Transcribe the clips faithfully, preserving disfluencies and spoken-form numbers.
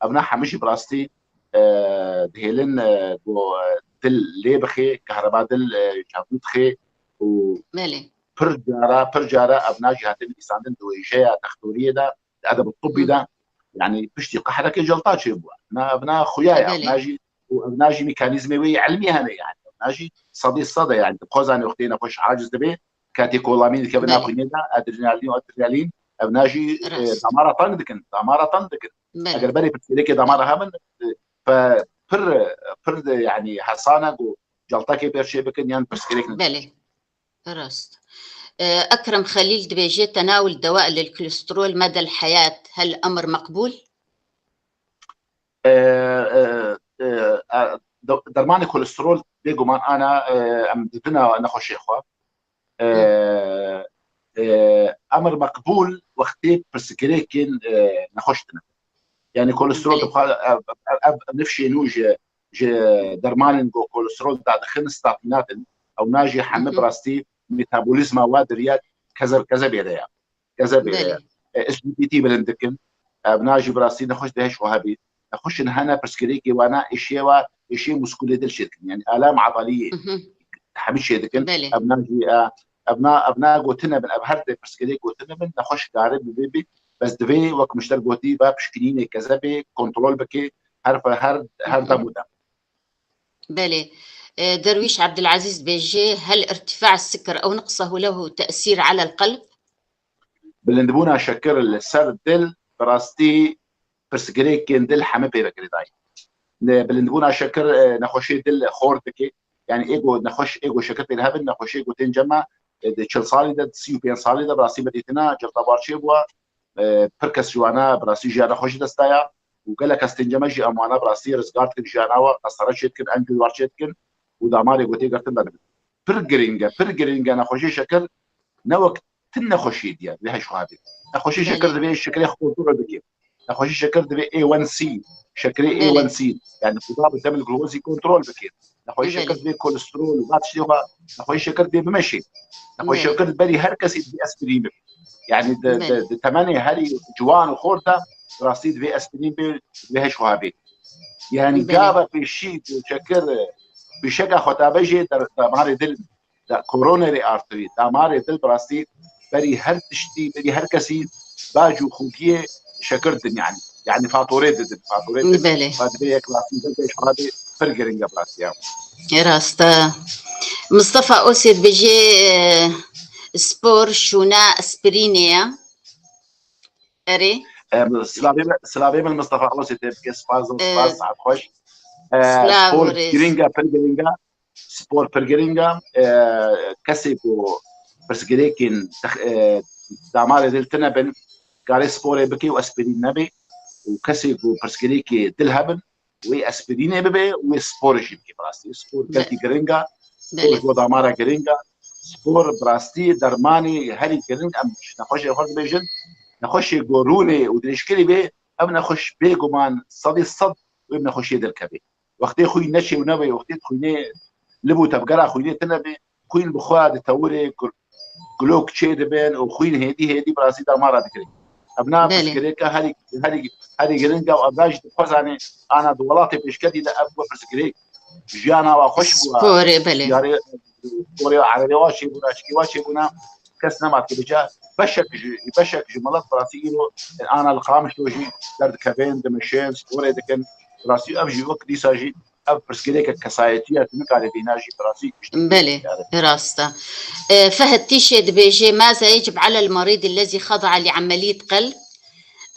Evna hemî jî bi rastî, e, dihêlin, e, ku dil lê bixê, kehreba dil, e, ji hev dixê û Belê. pir cara, pir cara evna jî hatin nivîsandin di wêjeya dextoriyê de, di edeb tibbî Hı. de, yani piştî qehrekê celta çêbû. Evna, evna xuya ye, Belê. evna jî, û evna jî mekanîzmê wê yê ilmî hene yani. Evna jî sedî sed e yani. Dixwazane wextê nexweş aciz dibe, katekolamîn dikevin Belê. xwînê de, adrenalîn û adrenalîn, evna jî, e, Rast. damara teng dikin, damara teng dikin. Belê. Eger berê pirsgirêkê damara hebin, e, pe-, pir, pir de, yani hesane ku celtekê pêr çê bikin yan pirsgirêk ne. Belê. Rast. E, Ekrem Xelîl dibêje, تناول دواء للكوليسترول مدى الحياة هل أمر مقبول؟ E, e, e, e, de-, dermanê kolesterol bêguman ana, e, em didina nexweşê xwe. E, Hı. e, emir meqbûl wextê pirsgirêkên, e, nexweş tine. Yani kolesterol Belê. dixwa, ev, ev, ev nifşê nû ji, ji dermanên ku kolesterol dadixin statînat in. Ew na jî hemî Hı hı. bi rastî metabolîzma wa diriya kezer-, kezebê de ya. Kezebê Belê. e, S G P T bilind dikin. Ev na jî bi rastî nexweş dihêş xwe hebî. Nexweşin hene pirsgirêkê wana êşê wa, êşê muskulê dil çê dikin. Yani alam adaliyê Hı hı. hemî çê dikin. Belê. Ev na jî, e, ev na, ev na gotine bin, ev her de pirsgirêk gotine bin, nexweş kare bi vê bî. Bes divê wek mişter gotî, va pişkinînê kezebê kontrol bike, her, her, her Hı hı. dem û dem. Belê. E, Derwîş Ebdilezîz dibêje, هل ارتفاع السكر أو نقصه له تأثير على القلب؟ Bilindbûna şekir li ser dil bi rastî pirsgirêkên dil heme pê ve girêdayî. Ne, bilindbûna şekir, e, nexweşê dil xor dike. Yani ê ku nexweş, ê ku şekir tê hebin, nexweşê ku tên cema, e, di çil salî de, di sî û pênc salî de bi rastî me dîtina, cilta bar çêbûwa. E, pir kes ji wana bi rastî jiyana xwe jî dest daya û gelek kes tên cema jî em wana bi rastî rizgar dikin jiyana we, qestere çê dikin, encû war çê dikin û damarê ku tê girtin vedibin. Pir giring e, pir giring e nexweşê şekir ne wek tin nexweşiyê diye, divê hej xwe hebê. Nexweşê şekir Belê. divê şekirê xwe kontrol bike. Nexweşê şekir divê A one C, şekerê Belê. A one C. Yani xuda bi demil glukozî kontrol bike. Nexweşê Belê. şekir divê kolesterol û va tiştê xwe, nexweşê şekir divê bimeşê. Nexweşê Belê. şekir berî her kesî divê aspirîn bibe. Yani di, Belê. di, di temenê herî ciwan û xort de rastî divê aspirîn bê, divê hej xwe hebê. Yani Belê. gava pêşî ku şekir pêşeka xwe dabe jê der-, damarê dil da-, coronary artery, damarê dil bi rastî berî her tiştî, berî her kesî bac û xûkiyê şekir din yani. Yani fatorê didin, fatorê didin. Belê. Fa divê yek rastî de pêş xwe pir giring e bi rastî ya. Rast e. Mustafa Osê dibêje, e, spor şûna aspirînê ye. Erê. Em, silavê min, silavê min Mustafa Osê tê bike, spas, E, spas, saet xweş. E, silav spor û rêz. giring e, pir giring e. Spor pir giring e. E, kesê ku pirsgirêkên tex-, e, damarê dil tine bin, karê sporê bike û aspirîn nebe. Û kesê ku pirsgirêkê dil hebin, wê aspirînê bibe, wê sporê jî bike bi rastî. Spor Be- gelkî giring e. Spor Belê. ji bo damara giring e. Spor bi rastî dermanê herî giring, em ji nexweşê xwe dibêjin. Nexweşê ku rûnê û dirêjkirî bê, ev nexweş bêguman sedî sed wê bi nexweşiyê derkeve. Wextê xwîn neçê û nebe, wextê xwînê lib û tevgera xwînê tine be, xwîn bi xwe di tewirê ku-, gulok çê dibin û xwîn hêdî hêdî bi rastî damara digirin. Ev na Belê. pirsgirêka herî, herî, herî giring e û ev jî dixwazane ana di welatê pêşketî de ev bû pirsgirêk. Jiyana wa xweş bû. Sporê, belê. Diyarê sporê erebê wa çêbûna, çikê wa çêbûna, kes nema ki bica beşek ji, beşek ji milet bi rastî îro ana li Qamişlo jî derdikevin, dimeşin, sporê dikin. Bi rastî ev jî wek dîsa jî ev pirsgirêkek kesayetî ye, tu nikarî vîna jî bi rastî Belê, rast e. E, Fehd Tîşê dibêje, ماذا يجب على المريض الذي خضع لعملية قلب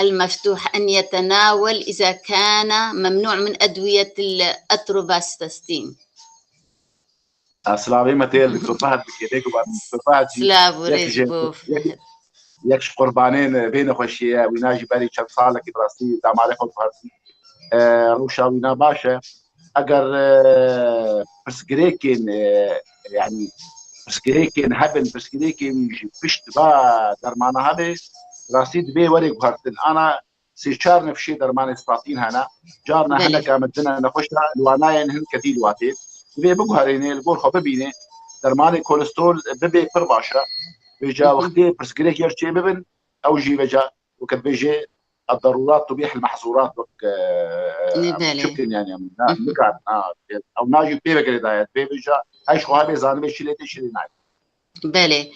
المفتوح أن يتناول إذا كان ممنوع من أدوية الأتروفاستاتين؟ Silavê me tê li Doktor Fehd bike, bêguman Doktor Fehd jî Silav û yek rêz ji, bo yek, Fehd. yek ji qurbanên vê nexweşiyê ye. Wîna jî berî çend salekî bi rastî damarê xwe guhertin. E, rewşa wîna baş e. Eger, e, pirsgirêkên, e, yani pirsgirêkên hebin, pirsgirêkên wî ji pişt va dermana hebe, rastî divê were guhertin. Ana sê çar nifşê dermanê statîn hene. Carna Belê. hineka me dine nexweş de li wanayên hin ketî li watê. Divê biguherêne, li gor xwe bibîne. Dermanê kolesterol bibe pir baş e. Vêca Hı hı. wextê pirsgirêk yer çê bibin, ew jî vêca weke dibêje الضرورات تبيح المحظورات وك، آه، Belê. Çikin yani, yani, na-, Mhm. Nikar, ha, ew najî pê ve girêdaye, pê ve ja, eş xwe hebe zanibê çi lê tê, çi lê nayê. Belê.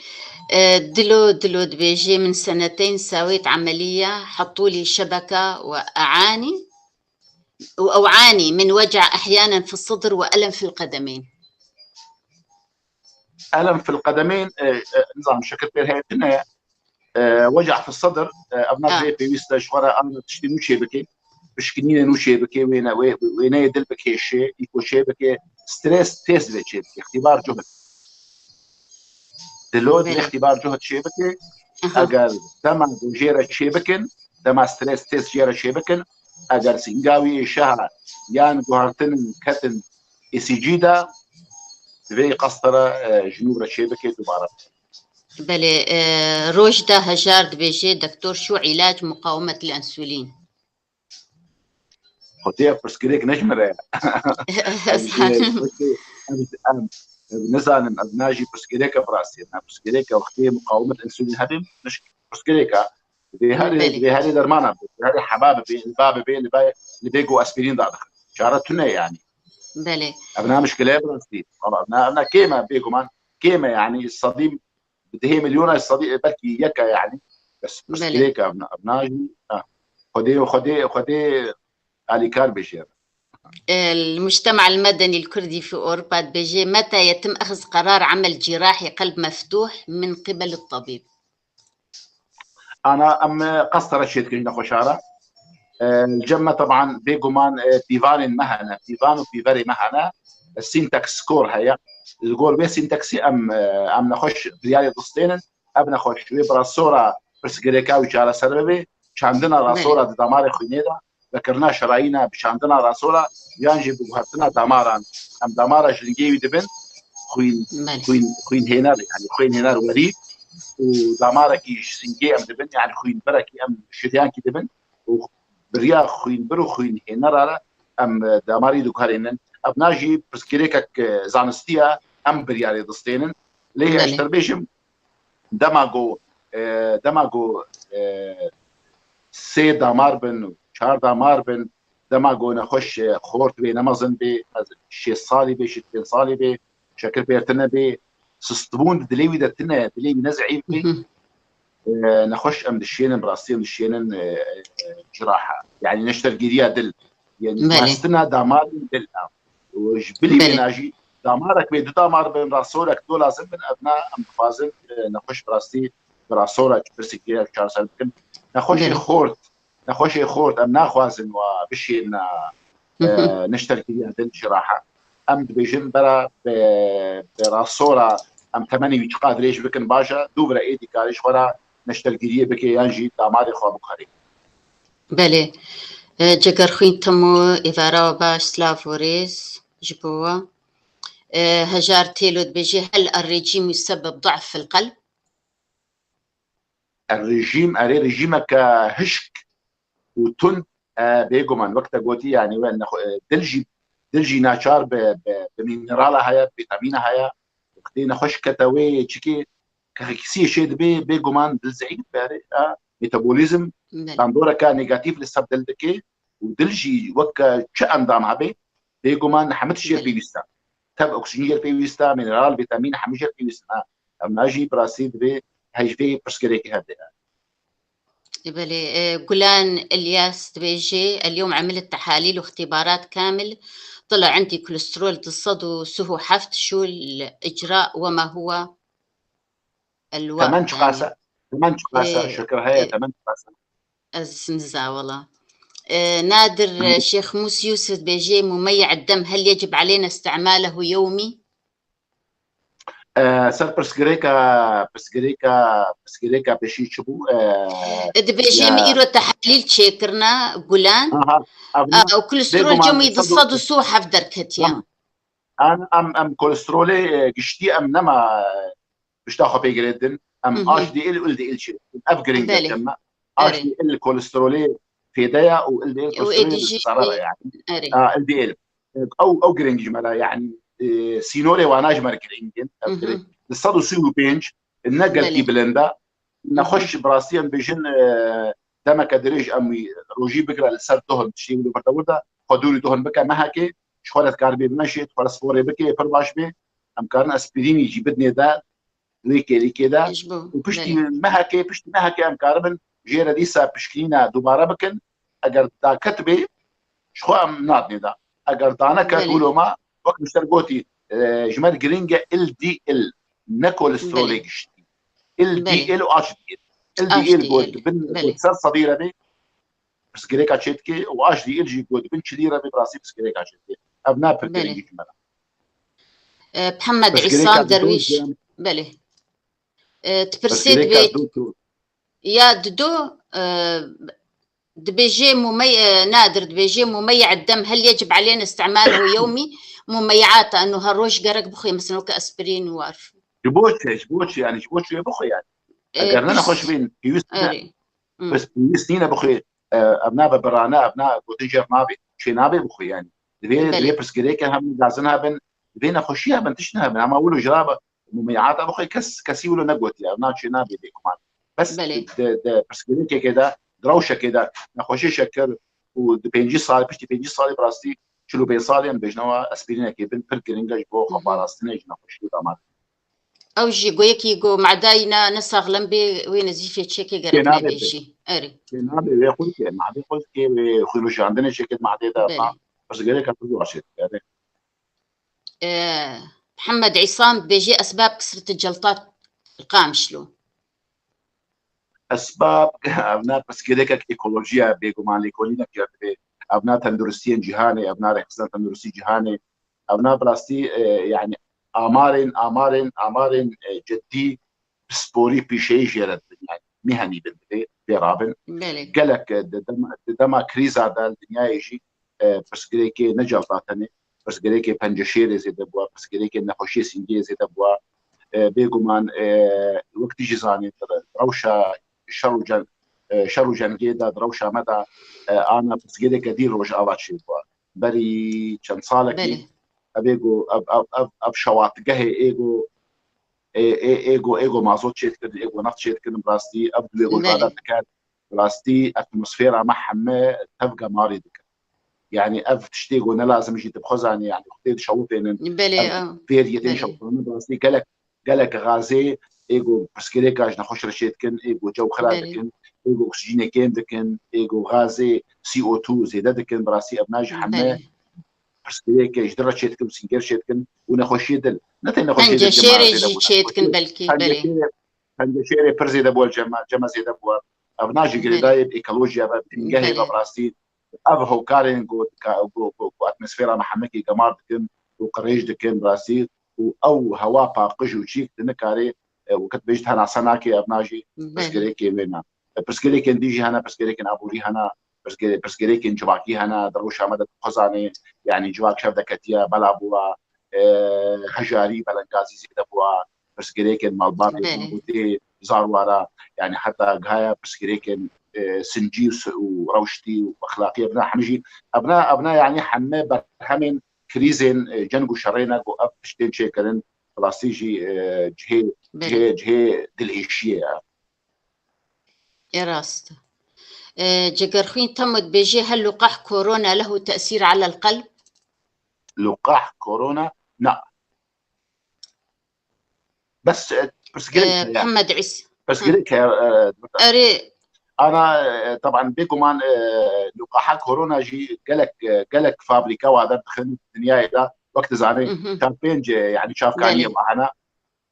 E, Dilo, Dilo dibêjê, من سنتين سويت عملية، حطوا لي شبكة وأعاني، وأعاني من وجع أحيانًا في الصدر وألم في القدمين. ألم في القدمين، e, e, nizam şekil pêr heye tune, e, weca fi sedr, e, ev nav Ah. Vê pêwîst e ji xwe re an tiştê nû çê bike, pişkinînê nû çê bike, wêne-, wê-, wêneyê dil bikêşe, îko çê bike, stres test vê çê bike, îxtîbar cuhd. Dilo Belê. Îxtîbar cuhd çê bike, Aha. Eger dema ku jê re çê bikin, dema stres test jê re çê bikin, eger sînga wî êşeha yan guhertin ketin E C G de, divê qastere, e, ji nû re çê bike, dubare bike. Belê, e, Rojda Hejar dibêje, دكتور شو علاج مقاومة الأنسولين؟ Xwedê ev pirsgirêk ne ji min re ye. Ez, e, Ez, em, em, nizanim, ev na jî pirsgirêk e bi rastî. Na pirsgirêk e, wextê muqawimet ensûlîn hebe, pirsgirêk e. Divê herê, Belê. Divê herê dermana bibe, divê herê heba bibe, ilba bibe, li ba, li bê ku aspirîn dadixin. Çare tune yani. Belê. Ev na mişkile ye bi rastî. Valla, na, na kêm e bêguman. Kêm e yani, sedî, bi dehê milyona sedî, belkî yek e yani. Bes Belê. Pirsgirêk e ev na, ev na jî, ha. Xwedê, Xwedê, Xwedê alîkar bêje. المجتمع المدني الكردي في أوروبا dibêje متى يتم أخذ قرار عمل جراحي قلب مفتوح من قبل الطبيب؟ Ana em, e, qastere çêdikin nexweşara. E, li cem me teban bêguman, e, pîvanên me hene, pîvan û pîverê me hene. Syntax score heye. Li gor vê syntaxî em, e, em nexweş biryarê distênin. Ev nexweş wê bi rasora pirsgirêka wî çareser bibe. Çandina Belê. Rasora di damarê xwînê de, vekirina şerayîna bi çandina rasora, yan jî bi guhertina damaran. Em damara ji lingê wî dibin, xwîn, Belê. Xwîn, xwîn hêner, yani xwîn hêner werî û damarekî ji sîngê em dibin, yani xwînbirekî em şiryankî dibin û bi riya xwînbir û xwîn hênera re em, e, damarî diguherînin. Ev na jî pirsgirêkek, e, zanistî ye, em biryarê distênin. Lê Belê. Ez te bêjim, dema ku, e, dema ku, e, sê damar bin û çar damar bin, dema ku nexweş, e, xort bê, ne mezin bê, ez şêst salî bê, şêst pênc salî bê, şekir pêr tine bê, sistibûn di dilê wî de tine, dilê wî ne zeîf bê, Mhm. e, nexweş em dişênin, bi rastî em dişênin, e, e, ciraha. Yani neştergiriya dil. Yani Belê. Xwestina damarên dil e. Û ji bilî Belê. Wêna jî damarek bê, du damar bin, rasorek do lazim bin, ev na em dixwazin, e, nexweş bi rastî bi rasora pirsgirêk çareser bikin. Nexweşê Belê. Xort, nexweşê xort em naxwazin wa bişêne, e, neştergiriya dil, ciraha. Em dibêjin bera bi, bi rasora em temenê wî çiqa dirêj bikin baş e, dû bira êdî karê ji xwe re neştergiriyê bike yan jî damarê xwe biguherê. Belê. E, Cegerxwîn Temo, êvara we baş, silav û rêz ji bo we. E, Hejar Têlo dibêje, هل الرجيم يسبب ضعف في القلب؟ Rejîm, erê rejîmeke hişk û tund, e, bêguman, wek te gotî, yani we nexwe-, e, dil jî, dil jî naçar bi, bi, bi mînerala heye, bi vîtamîna heye. Wextê nexweş kete wê çikê, keheksiyê çê dibê, bêguman dil zeîf dibe, erê, e, metabolîzm Belê. Bandoreke negatîf li ser dil dike û dil jî weke çi endam hebe, bêguman hemû tişt jê Belê. Pêwîst e. Tev oksîjîn jê pêwîst e, mineral, vîtamîn hemû jê pêwîst e. Em najî bi rastî divê hej vê pirsgirêkê hebe. E, belê, e, Gulan Ilyas dibêje, اليوم عملت تحاليل واختبارات كامل، طلع عندي كوليسترول du sed û sî û heft، شو الإجراء وما هو الوقت؟ Temen çiqas e? Yani, Temen çiqas e? E, Şekir heye, e, temen çiqas e? Ez niza wela. E, Nadir, Hı. Şêx Mûs Yûsif dibêje, مميع الدم، هل يجب علينا استعماله يومي؟ E, ser pirsgirêka, pirsgirêka, pirsgirêka pêşî çi bû? E, Dibêje ya min îro tehlîl çêkirine, Gulan. Aha, ev A, û kolesterol bêguman cem wî du sed û sî û heft derketiye. Tamam. Em, em, em kolesterolê, e, giştî em nema, e, pişta xwe pê girêdin. Em Hı hı. H D L û L D L çêdikin. Ev giring e Belê. Cem me. Erê. H D L kolesterolê fêde ye û L D L Û kolesterolê êdî jî zarara ye. Erê. Ew, ew giring ji me re, yani, e, sînorê wana ji me re giring in. Ev Hı hı. Giring. Di sed û sî û pênc ne gelkî Belê. Bilind e. Hı hı. Nexweş bi rastî em bêjin, e, demeke dirêj em wî rojî bigire li ser dohn, tiştê wilo berde wir de, xwe dûrî dohn bike mehekê, ji xwe re dikaribê bimeşê, xwe re sporê bike, pir baş bê. Em karin aspirînî jî bidinê de, wê kêlîkê de. Ji bo, û piştî belê. Mehekê, piştî mehekê em karibin jê re dîsa pişkinîna dubare bikin. Eger daketibê, ji xwe em nadinê de. Eger daneket, belê, wilo ma, wek min ji te gotî, e, ji me re giring e L D L, ne kolesterolê, belê, giştî. L D L, belê, û H D L. L D L, H D L, got bin, belê, got ser sedî re bê, pirsgirêka çêdikê û H D L jî got bin çilî re bê, bi rastî pirsgirêka çêdikê. Ev ne pir, belê, girîngî ji me re. E, Mihemed Îsan Derwîş, belê. E, tu pirsê dibê, ya dido, e, dibêjê mûmey-, e, Nadir dibêjê, mûmeyê eddem hel yecib eleyna îstîmaluhu yewmî, mûmeyata, eno her roj gerek bixwê, mesela weke aspirîn û war. Ji bo çi, ji bo çi, yani ji bo çi wê bixwe yani? E, eger ne nexweş bên, pêwîst ne. Pêwîst nîne bixwe, e, ev nabe birane, ev na gotin jêr nabe, çê nabe bixwe yani. Divê, belê, divê pirsgirêke hebin, gazin hebin, divê nexweşî hebin, tişt hebin. Hema wilo jira be, mûmeyata bixwe kes, kesî wilo negotiye, ev na çê nabe bêguman. Bes, belê, di, di pirsgirêkekê de, di rewşekê de, nexweşî şekir û di pêncî sal, piştî pêncî salê bi rastî, çil û pênc salê em bêjnewa aspirînekê bin pir giring e ji bo xweparastinê ji nexweşî û damar. Ew jî go yekî go madayî ne, ne saxlem bê, wê nezîfê çêkê gerek nebe jî. Erê. Çê nabe, wê xulkê, madê xulkê, wê xwînûşandinê çêkê madê de, belê, ma pirsgirêka pir war çêdike, erê. E, Mihemed Îsan dibêjê esbab kisreti celtat qamşlo. Esbab, ev ne pirsgirêkek ekolojiye, bêguman lêkolînek ya divê. Ev ne tenduristiyên cîhanê, ev ne rêxistina tenduristî cîhanê. Ev ne bi rastî, e, yani amarên, amarên, amarên, e, cidî pisporî pîşeyî jê re dibin. Yani mîhenî bin divê, bê rabin. Belê. Gelek, e, di dema, di dema krîza de li dinyayê jî, e, pirsgirêkê ne celta tenê, pirsgirêkê penceşêrê zêde bûa, pirsgirêkê nexweşiyê sîngehê zêde bûa. E, bêguman, e, wek tu jî zanî, di rewşa şer û ceng, e, şer û cengê de, di rewşa me de, e, ana pirsgirêke dî Rojava çêbûa. Berî çend salekî, belê, ev ê go, ev, ev, ev, ev şewatgehê ê go, ê, ê, ê go, ê go mazot çêdikirin, ê go neft çêdikirin, bi rastî ev duê go, belê, jada diket. Bi rastî atmosfera me heme tev gemarî dike. Yani ev tiştê go ne lazim jî dibxwe zanî, yani xwe tê dişewitênin. Belê, ev, a, vêriyê tê, belê, şewitandin, bi rastî gelek, gelek gazê ê go pirsgirêka ji nexweş re çêdikin, ê go cew xira, belê, dikin, ê go oksijînê kêm dikin, ê go gazê C O two zêde dikin, bi rastî ev na jî heme, belê, pirsgirêkê ji dil re çêdikin, sînger çêdikin û nexweşiyê dil. Ne tenê nexweşiyê dil, penceşêrê jî çêdikin belkî, belê. Penceşêrê, penceşêrê pir zêde bû, cema, cema zêde bû. Ev na jî, belê, girêdayê bi ekolojiya ve, bi dingehê ve, belê, bi rastî. Ev hokarên ku, ku, ku, ku atmosfera me hemekî gemar dikin û qirêj dikin, bi rastî, û ew hewa paqij û çîk di nikarê, e, wekit bêjit henase nake, ev na jî, belê, pirsgirêkên wê ne. E, pirsgirêkên dî jî hene, pirsgirêkên aborî hene, pirsgirê-, pirsgirêkên civakî hene, di rewşa me de dixwezanê, yanî civak şev deketiye, bela bûa, e, hejarî, belengazî zêde bûa, pirsgirêkên malbatê, belê, malbatê zarwara, yanî heta gihaya pirsgirêkên, e, sincî û si-, û rewştî û exlaqî, evna hemî jî, evna, evna yanî heme berhemên krîzên, e, ceng û şerê ne ku ev tiştên çêkirin, bi rastî jî, e, cihê, belê, cihê, cihê dilêşiyê ye. E, rast. E, Cegerxwîn Temo dibêje, hel luqah korona lehu tesîr alel qelb? Luqah korona, na. Bes, e, pirsgirêk, e, heye. Mihemed Îs-, pirsgirêk, e, e, erê. Ana, e, teban bêguman, e, luqaha korona jî gelek, e, gelek fabrîka wa derdixin dinyayê de, wek dizanî, mhm, çar pênc, e, yanî çavkaniyê, belê, wa hene.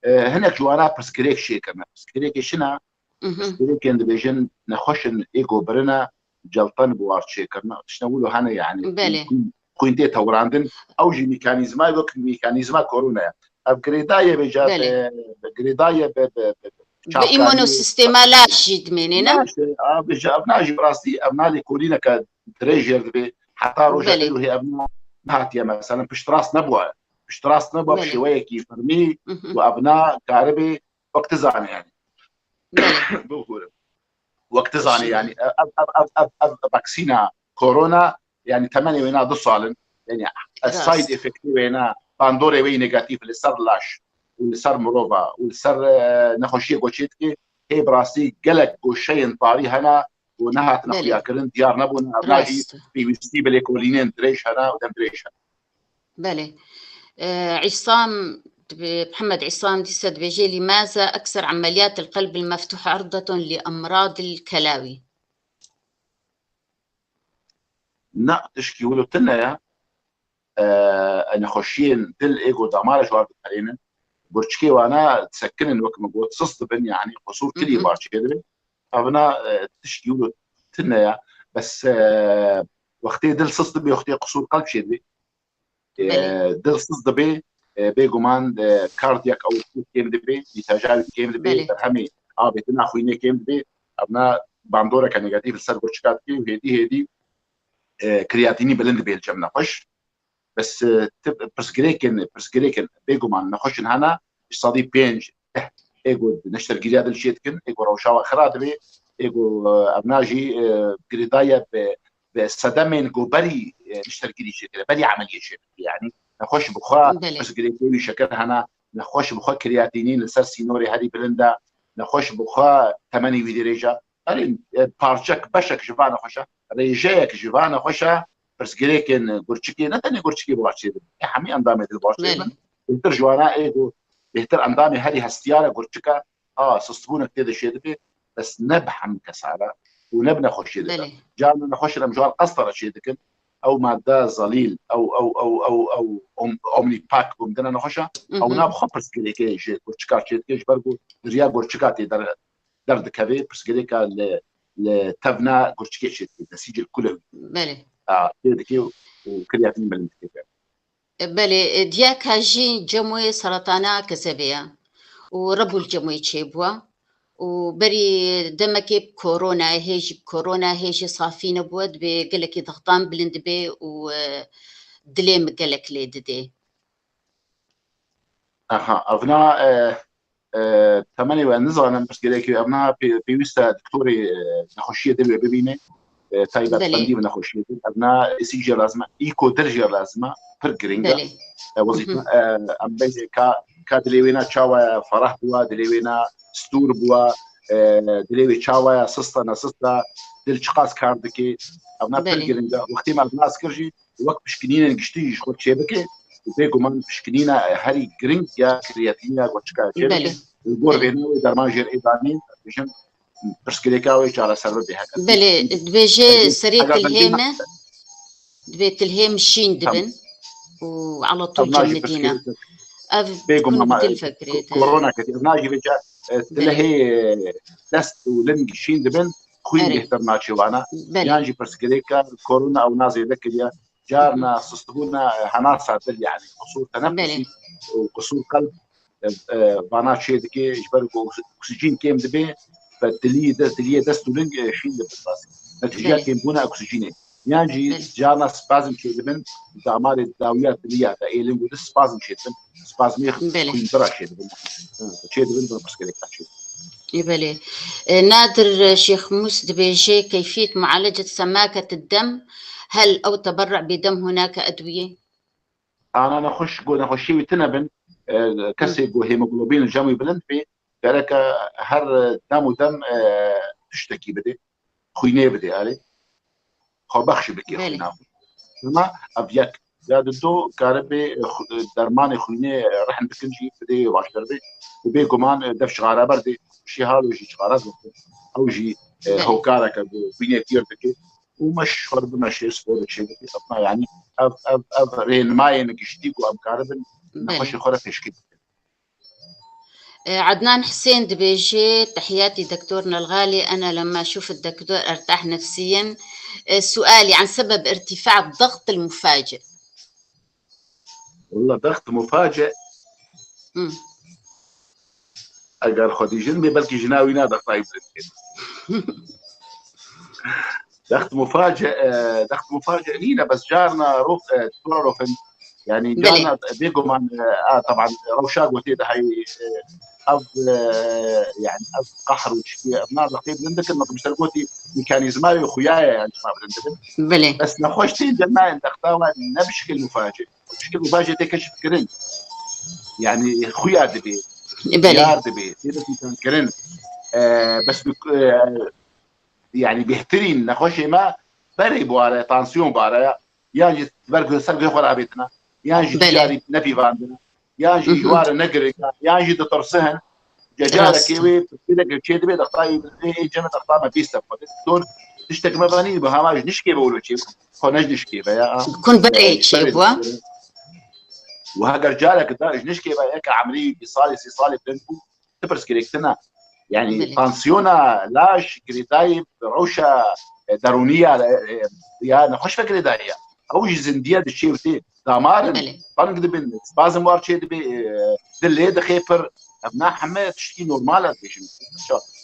E, hinek ji wana pirsgirêk çêkirine. Pirsgirêkê çi ne? Mhm. Pirsgirêkên dibêjin nexweş in, ê go birine, celten bi war çêkirine. Tiştine wilo hene, yanî, belê, xwîn, xwîn tê tewirandin. Ew jî mekanîzma, wek mekanîzma korona ye. Ev girêdayê vêca, belê, bi, bi girêdayê bi, bi, bi, bi çavkaniyê, îmûnosîstema laş jî dimêne, ne? Laş, e, a, vêca, ev na jî bi rastî, ev na lêkolîneke dirêj jêr dibe. Heta roja, belê, îro hê ev na nehatiye, mesela piştrast nebûye. Piştrast nebûye bi, belê, şêweyekî fermî, mhm, û ev na karibe wek tu zanî, yanî. Belê. Bigurim. Wek tu zanî, yanî, ev, ev, ev, ev, ev vaksîna korona, yanî, temenê wê na du sal in. Yanî, rast, side effectê wê ne, bandorê wê yî negatîf li ser laş û li ser mirova û li ser, e, nexweşiyê ku çê dike, hê bi rastî gelek goşeyên tarî hene, ku nehatine xuyakirin, diyar nebûne, ev jî pêwîstî bi lêkolînên dirêj hene û dem dirêj hene. Belê. Îsam, محمد عصام dîsa dibêje: لماذا أكثر عمليات القلب المفتوح عرضة لأمراض الكلاوي؟ Na, tişkî wilo tune ye. E, nexweşiyên dil ê ku damara ji wan diperênin. Gurçikê wana disekinin, wek min got, sis dibin, yanî qusûr kilî bar çêdibin. Evna, e, tişkî wilo tune ye. Bes, e, wextê dil sis dibe, wextê qusûr qelb çêdibê. E, dil sis dibe, e, bêguman, e, cardiac output kêm dibe, mîtaja wî kêm dibe, berhemê avê dina xwînê kêm dibe. Evna bandoreke negatîf li ser gurçika dike û hêdî hêdî, e, kriyatînî bilind dibe li cem nexweş. Bes, e, ti-, pirsgirêkên, pirsgirêkên bêguman nexweşin hene, ji sedî pênc, deh, ê ku neştergiriya dil çê dikin, ê ku rewşa we xira dibe, ê ku, e, evna jî, e, girêdaye bi, bi sedemên ku berî, e, neştergirî çêkire, berî emeliyê çêkire. Yanî nexweş bi xwe pirsgirêkê wî şeker hene, nexweş bi xwe kriyatînîn li ser sînorê herî bilind e, nexweş bi xwe temenê wî dirêj e. Erê, e, parçek, beşek ji van nexweşa, rêjeyek ji van nexweşa pirsgirêkên gurçikê, ne tenê gurçikê bar çêdibin, ê hemî endamê dil bar çêdibin. Bêhtir ji wana ê ku bêhtir endamê herî hestiyar e gurçik e, a, sistbûnek tê de çêdibe, bes ne bi hemî kesa re û ne bi nexweşiyê de. Carna nexweşên em ji wan qesta re çêdikin, ew madde zelîl, ew, ew, ew, ew, ew om-, omnipak ku em dine nexweşa, ew na bi xwe pirsgirêkê ji gurçika çêdike, ji ber ku di riya gurçika tê der derdikeve, pirsgirêka li, li tevna gurçikê çêdike, nesîcil kulewî. Belê. A, tê dike û kiryatîn bilind dike. Belê, e, diyaka jî cemoyê seretana kezebê ye û rebûl cemoyê çêbûye û berî demekê bi koronayê, hê jî bi korona, hê jî safî nebûye, dibê gelekî dextan bilind dibe û, e, dilê min gelek lê didê. Aha, evna, e, e, temenê we nizanim, pirsgirêkê we, evna pê-, pêwîst e doktorê, e, nexweşiyê dil wê bibîne, e, taybetmendî bi nexweşiyê dil. Evna E C G jê lazim e, îko dil jê lazim e, pir giring e. E, wezîfe, e, em bêjê ka, ka dilê wê na çawa ye, ferah bûwa, dilê wê na stûr bûwa, e, dilê wê çawa ye, sist e, nesist e, dil çiqas kar dike. Evna pir giring e. Wextê me evna ez kir jî, wek pişkinînên giştî jî ji xwe çêbike û bêguman pişkinîna herî giring ya kriyatînîna gurçika çêbike. Li gor vêna wê derman jêr ê danîn, dibêjin pirsgirêka wê çareser bibe heke. Belê, dibêje serê tilhê me, dibê tilhê min şîn dibin û ala tûl cem nidîne. Ev bêguman korona ketî. Ev najî vêca, e, tilhê, e, dest û ling şîn dibin, xwîn bêhtir naçe wana. Yan jî pirsgirêka korona ew na zêde kiriye. Carna sistbûna, e, henasa dil, yanî qisûr tenefusî û qisûr qelb, e, e, vana çê dike, ji ber ku oksîjîn kêm dibe, ve dilî de, diliyê dest û ling, e, şîn dibin bas. Netîceya kêmbûna oksîjînê. Yan jî carna spazm çêdibin, damarê dawiya diliya de ê ling û dil spazm çêdibin. Spazmê xwînbira çêdibin. Çêdibin, bin pirsgirêka çêdibin. Ê belê. E, Nadir Şêxmûs dibêje: كيفية معالجة سماكة الدم، هل أو تبرع بدم هناك أدوية؟ Ana nexweş, ku nexweşiyê wî tune bin, e, kesê ku hemoglobîn û cem wî bilind bê, gereke her dem û dem, e, tiştekî bidê. Xwînê bidê, erê. Xwe bexşî bike xwîna xwe. Hema ev yek. Ya di do karibe, e, xw-, e, dermanê xwînê, e, rehn bikin jî bidê baştir bê. Û bêguman, e, dev çixare berdê. Şî halo jî çixare zirtin. Ew jî, e, hokareke ku xwînê tîr dike. Û meş xwe bimeşê, spor çê dike. Ama yanî ev, ev, ev rênimayên giştî ku em karibin nexweşê xwe re pêşkêş bikin. عدنان حسين دبيجي: تحياتي دكتورنا الغالي، أنا لما أشوف الدكتور أرتاح نفسيا. سؤالي عن سبب ارتفاع الضغط المفاجئ. والله ضغط مفاجئ. Eger xwedî jin bê, belkî jina wî na dextayî bilind kir. Dext muface, e, dext muface nîne, bes carna rof, e, tora rofin. Yani carna bêguman, e, a, taban, rewşa gotê de hey, e, ev, e, yani ev qahr û çikiye, ev na dextê bilind dikin, mekim ser gotî mekanîzmayê xuya ye, yani çima bilind dikin. Belê. Bes nexweş tên de nayên dexta we ne bi şekil muface. Bi şekil muface tê keşf kirin. Yani xuya dibê, diyar dibê, tê de kirin. E, bes bi, e, yanî bêhtirîn nexweşê me berê buhare, tansiyon buhare ya, yan jî ber ser guhê xwe re avêtine, yan jî Belê. Carî nepîvandine, yan jî Hı hı. ji wan re ne girêk e, yan jî ditirsin. Ca-, Rast carekê e. Wê pirsgirêk çê dibe, dextayî ê, ê cene dexta me bîst xwe. Doktor, tiştek me vanî, bi hema ji nişkê be wilo çê, xwe ne ji nişkê be ya. Kun berê Ee, çê berê bû. Û heger carek da ji nişkê be, yek emrî bîst salê, sî salê bilind bû, ti pirsgirêk tine. Yani Belê. Tansiyona laş girêdayî rewşa, e, derûniya, e, e, ya nexweş ve girêdayî ya. Ew jî zindiye diçê û tê. Damar in, Belê. Bang dibin, spazm war çê dibe, e, dil lê dixê pir. Ev na heme tiştî normal e dibêjin.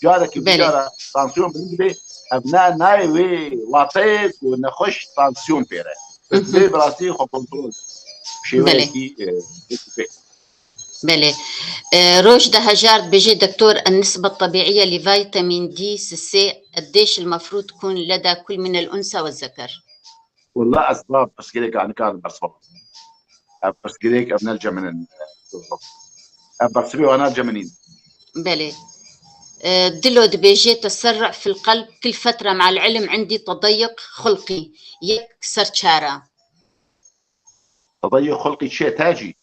Carekî Belê. Cara tansiyon bilind dibe, ev na nayê wê wateyê ku nexweş tansiyon pêre. Hı hı. Vê bi rastî xwe kontrol. Belê. Şêweyekî, e, Belê. E, roj de hejar dibêje doktor, النسبة الطبيعية لفيتامين دي ستة قديش المفروض تكون لدى كل من الأنثى والذكر؟ Wela ez va pirsgirêka nikarim bersiva. Ev pirsgirêk ev ne li cem min in. Ev bersivê wana li cem min in. Belê. E, Dilo dibêje تسرع في القلب كل فترة مع العلم عندي تضيق خلقي. Yek ser çara. Tedayî xulqî çi ye tacî?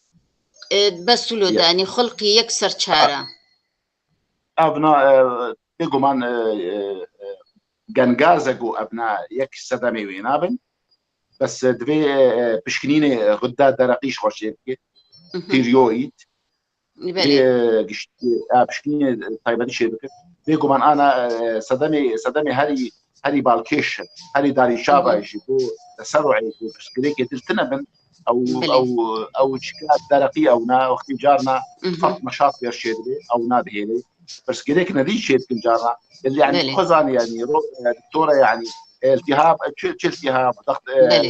E, bes wilo Ya. Danî xulqî yek ser çara. Ev na, e, bêguman, e, e, e, gengaz e ku ev na yek sedemê wê nabin. Bes, e, divê, e, e, pişkinînê xudda dereqî ji xwe çê bike. Mhm. Tîryoyîd. Belê. Vê, e, gişt-, e, pişkinînê taybetî çê bike. Bêguman ana, e, sedemê, sedemê herî, herî balkêş, herî darî çava Mhm. jî ku teserruê ku pirsgirêkê dil tine bin, ew, Belê. Ew, ew çika dereqî ew na, wextî carna Mhm. Ferq neşat pêr çê dibe, ew na dihêle. Pirsgirêk nedî çê dikin carna. Belê, yani Belê. Xwe zanî, yani, ro-, e, doktora, yani, e, iltihab, e, çi, çi iltihab, daxt, e, Belê.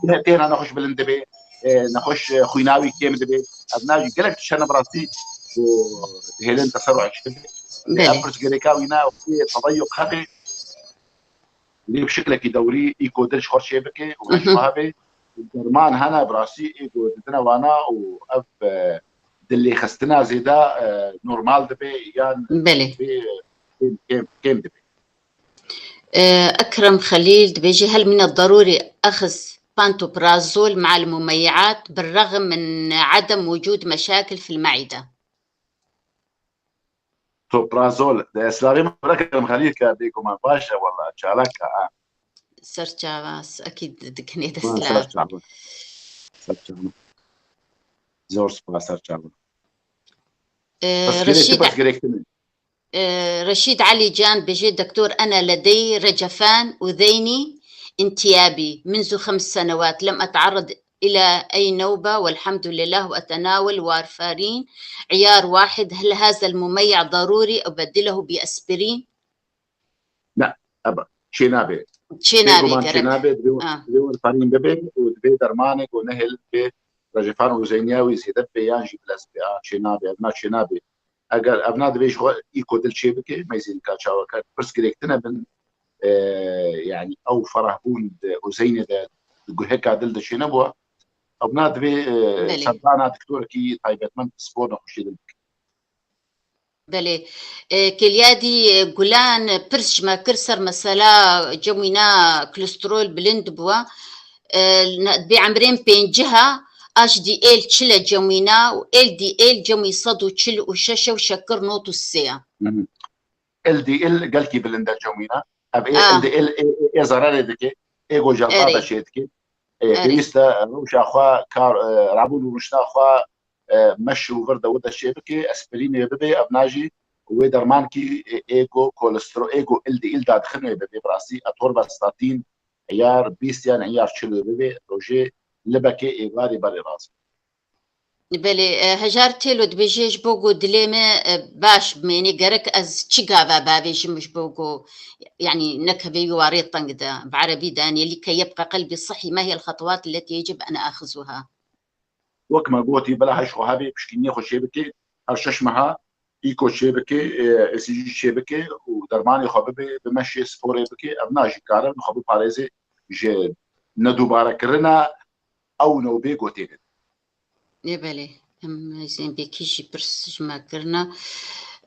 E, têna nexweş bilind dibe, e, nexweş, e, xwîna wî kêm dibe. Ev na jî gelek tişt hene bi rastî ku dihêlin teserruê çê dibe. Belê. Ev pirsgirêka wî na wextî tedayuk hebe. Lê bi şiklekî dewrî î ku dil ji xwe çê bike û Mhm. Hebe. Derman hene bi rastî ê ku didine wana û ev, e, dillêxistina zêde, e, normal dibe yan Belê. Bê, kêm, kêm, kêm dibe. E, Ekrem Xelîl dibêje, هل من الضروري أخذ pantoprazol مع المميعات بالرغم من عدم وجود مشاكل في المعدة؟ Toprazol. De silavê min bira Ekrem Xelîl ke bêguman baş e, wela çalak e, ha. Ser çava, ekîd dikinê de Ha, silav. Ser çava. Ser çava. Zor spas, ser çava. E, Pirsgirêk, Reşîd, pirsgirêk tune. E, Reşîd Elî Can dibêje, دكتور، أنا لدي رجفان أذيني انتيابي منذ خمس سنوات، لم أتعرض إلى أي نوبة والحمد لله، وأتناول وارفارين عيار واحد، هل هذا المميع ضروري أبدله بأسبرين؟ Ne, eba, çênabe. Çênabe Bêguman gerek. Çênabe, divê, Ha. Divê warfarîn bibe û divê dermanê ku nehêl bê, rejefan û zeyniya wî zêde bibe yan jî bilez bibe. Ha, çênabe, ev na çênabe. Eger ev na divê ji xwe î ku dil çê bike, meyzîn ka çaweke pirs girêk tine bin, e, yani ew ferahbûn di û zeynê de di guheka dil de çê nebû. Ev na divê, e, Belê. Serdana doktorekî taybetmend spor nexweşî dil bike. Belê. E, Kelyadî, e, Gulan, e, pirs ji me kir ser mesela cem wîna kolesterol bilind bû. E, ne-, bi emrên pêncî ha, H D L çil e cem wîna û L D L cem wî sed û çil û şeş e û şekir nod û sê ye. Hı hı. L D L gelkî bilind e cem wîna. Ev ê Ah. L D L ê, ê, ê zererê dike, ê gojelpa Erê. Beşê dike. Ê, Erê. Pêwîst e rewşa xwe, kar, e, rabûn û rûniştina xwe, e, meş û vir de wir de çê bike, aspirînê bibe, ev na jî wê dermankî, e, ê ku kolestro-, ê ku L D L dadixin wê bibe, bi rastî atorvastatin, eyar bîst yan eyar çil wê bibe, rojê libekê êvarî berê rast. Belê, e, Hejar Têlo dibêje, ji bo ku dilê me, e, baş bimêne, gerek ez çi gava bavêjim ji bo ku, yanî, nekeve wî warê teng de, bi erebî de, yanî, لكي يبقى قلبي صحي، ما هي الخطوات التي يجب أن آخذها؟ Wek me gotî, bila her ji xwe hebê, piştgiriyê xwe çê bike, her şeş meha îko çê bike, e, E C G çê bike û dermanê xwe bibe, bi meşê sporê bike, ev na jî kare xwe biparêze ji nedubarekirina ew newbê gotê de. Ê belê, em zên bêkî jî pirs ji me kirine.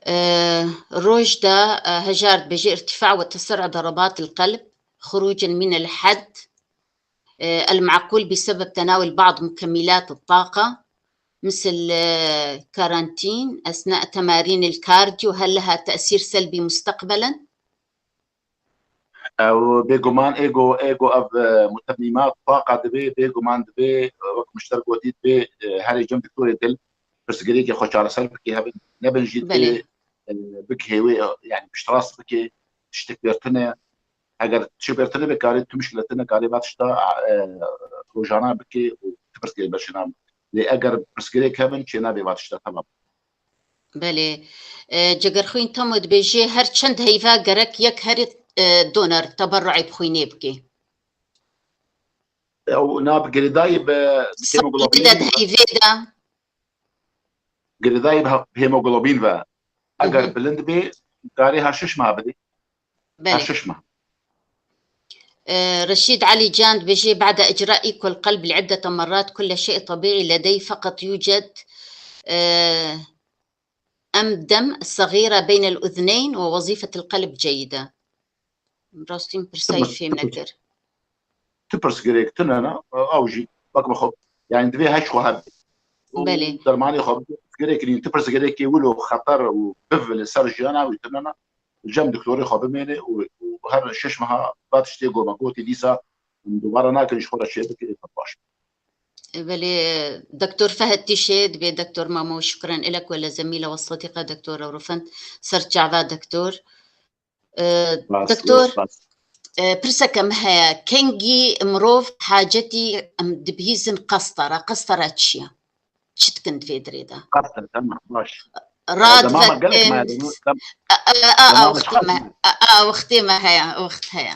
آه، روجدا، آه، هجار بيجي ارتفاع وتسارع ضربات القلب خروجا من الحد، آه، المعقول بسبب تناول بعض مكملات الطاقة مثل، آه، كارانتين أثناء تمارين الكارديو، هل لها تأثير سلبي مستقبلا؟ Ew bêguman êgo êgo ev e, mutemîmat taqa dibê, bêguman dibê e, wek min ji te re gotî dibê e, herê cem doktorê dil pirsgirêkê xwe çareser bikê, hebin nebin jî dibê e, bik hêwê e, yani piştrast bikê, tiştek bêr tune. Eger tiştek bêr tune be karê tu mişkile tune karê va tişta e, rojana bikê û tu pirsgirêk berşîna. Lê eger pirsgirêk hebin çê nabê va tişta, temam. Belê. E, Cegerxwîn Temo dibêje her çend heyva gerek yek herî e, doner teberru'ê bi xwînê bikê. Ew na bi girêdayî bi Sed heyvê de. Girêdayî bi hemoglobîn ve. Eger bilind bê, karê her şeş meha bidê. Her Belê. şeş meha. آه، رشيد علي جان بيجي بعد إجراء إيكو القلب لعدة مرات، كل شيء طبيعي لدي، فقط يوجد آه، أم دم صغيرة بين الأذنين ووظيفة القلب جيدة. Rastî min pirsayî fêm nekir. Tu pirsgirêk tune ne, ew jî wek min xwe, yani divê heş xwe hebe. Û Belê. Dermanê xwe bide, pirsgirêk nîn, tu pirsgirêkê wilo xeter û biv li ser jiyana wî tune ne. Cem doktorê xwe bimêne û, û her şeş meha va tiştê goma gotî dîsa dubare nakin ji xwe re çêbike, ê pir baş. Belê, دكتور فهد تیشێ دبێ دكتور مامۆ شكرا لك ولزميلة والصديقة دكتورة روفنت سەرچاڤە دكتور. Spas, دكتور، spas. پرسەکەم هەیە، کەنگی مرۆڤ حاجەتی ئەم دبیزن قەستەرە، قەستەرە چییە؟ چ dikin di vê dirê de? Qastir, tamam, baş. Rad Demama gelek me. Wextê me heye, wext heye.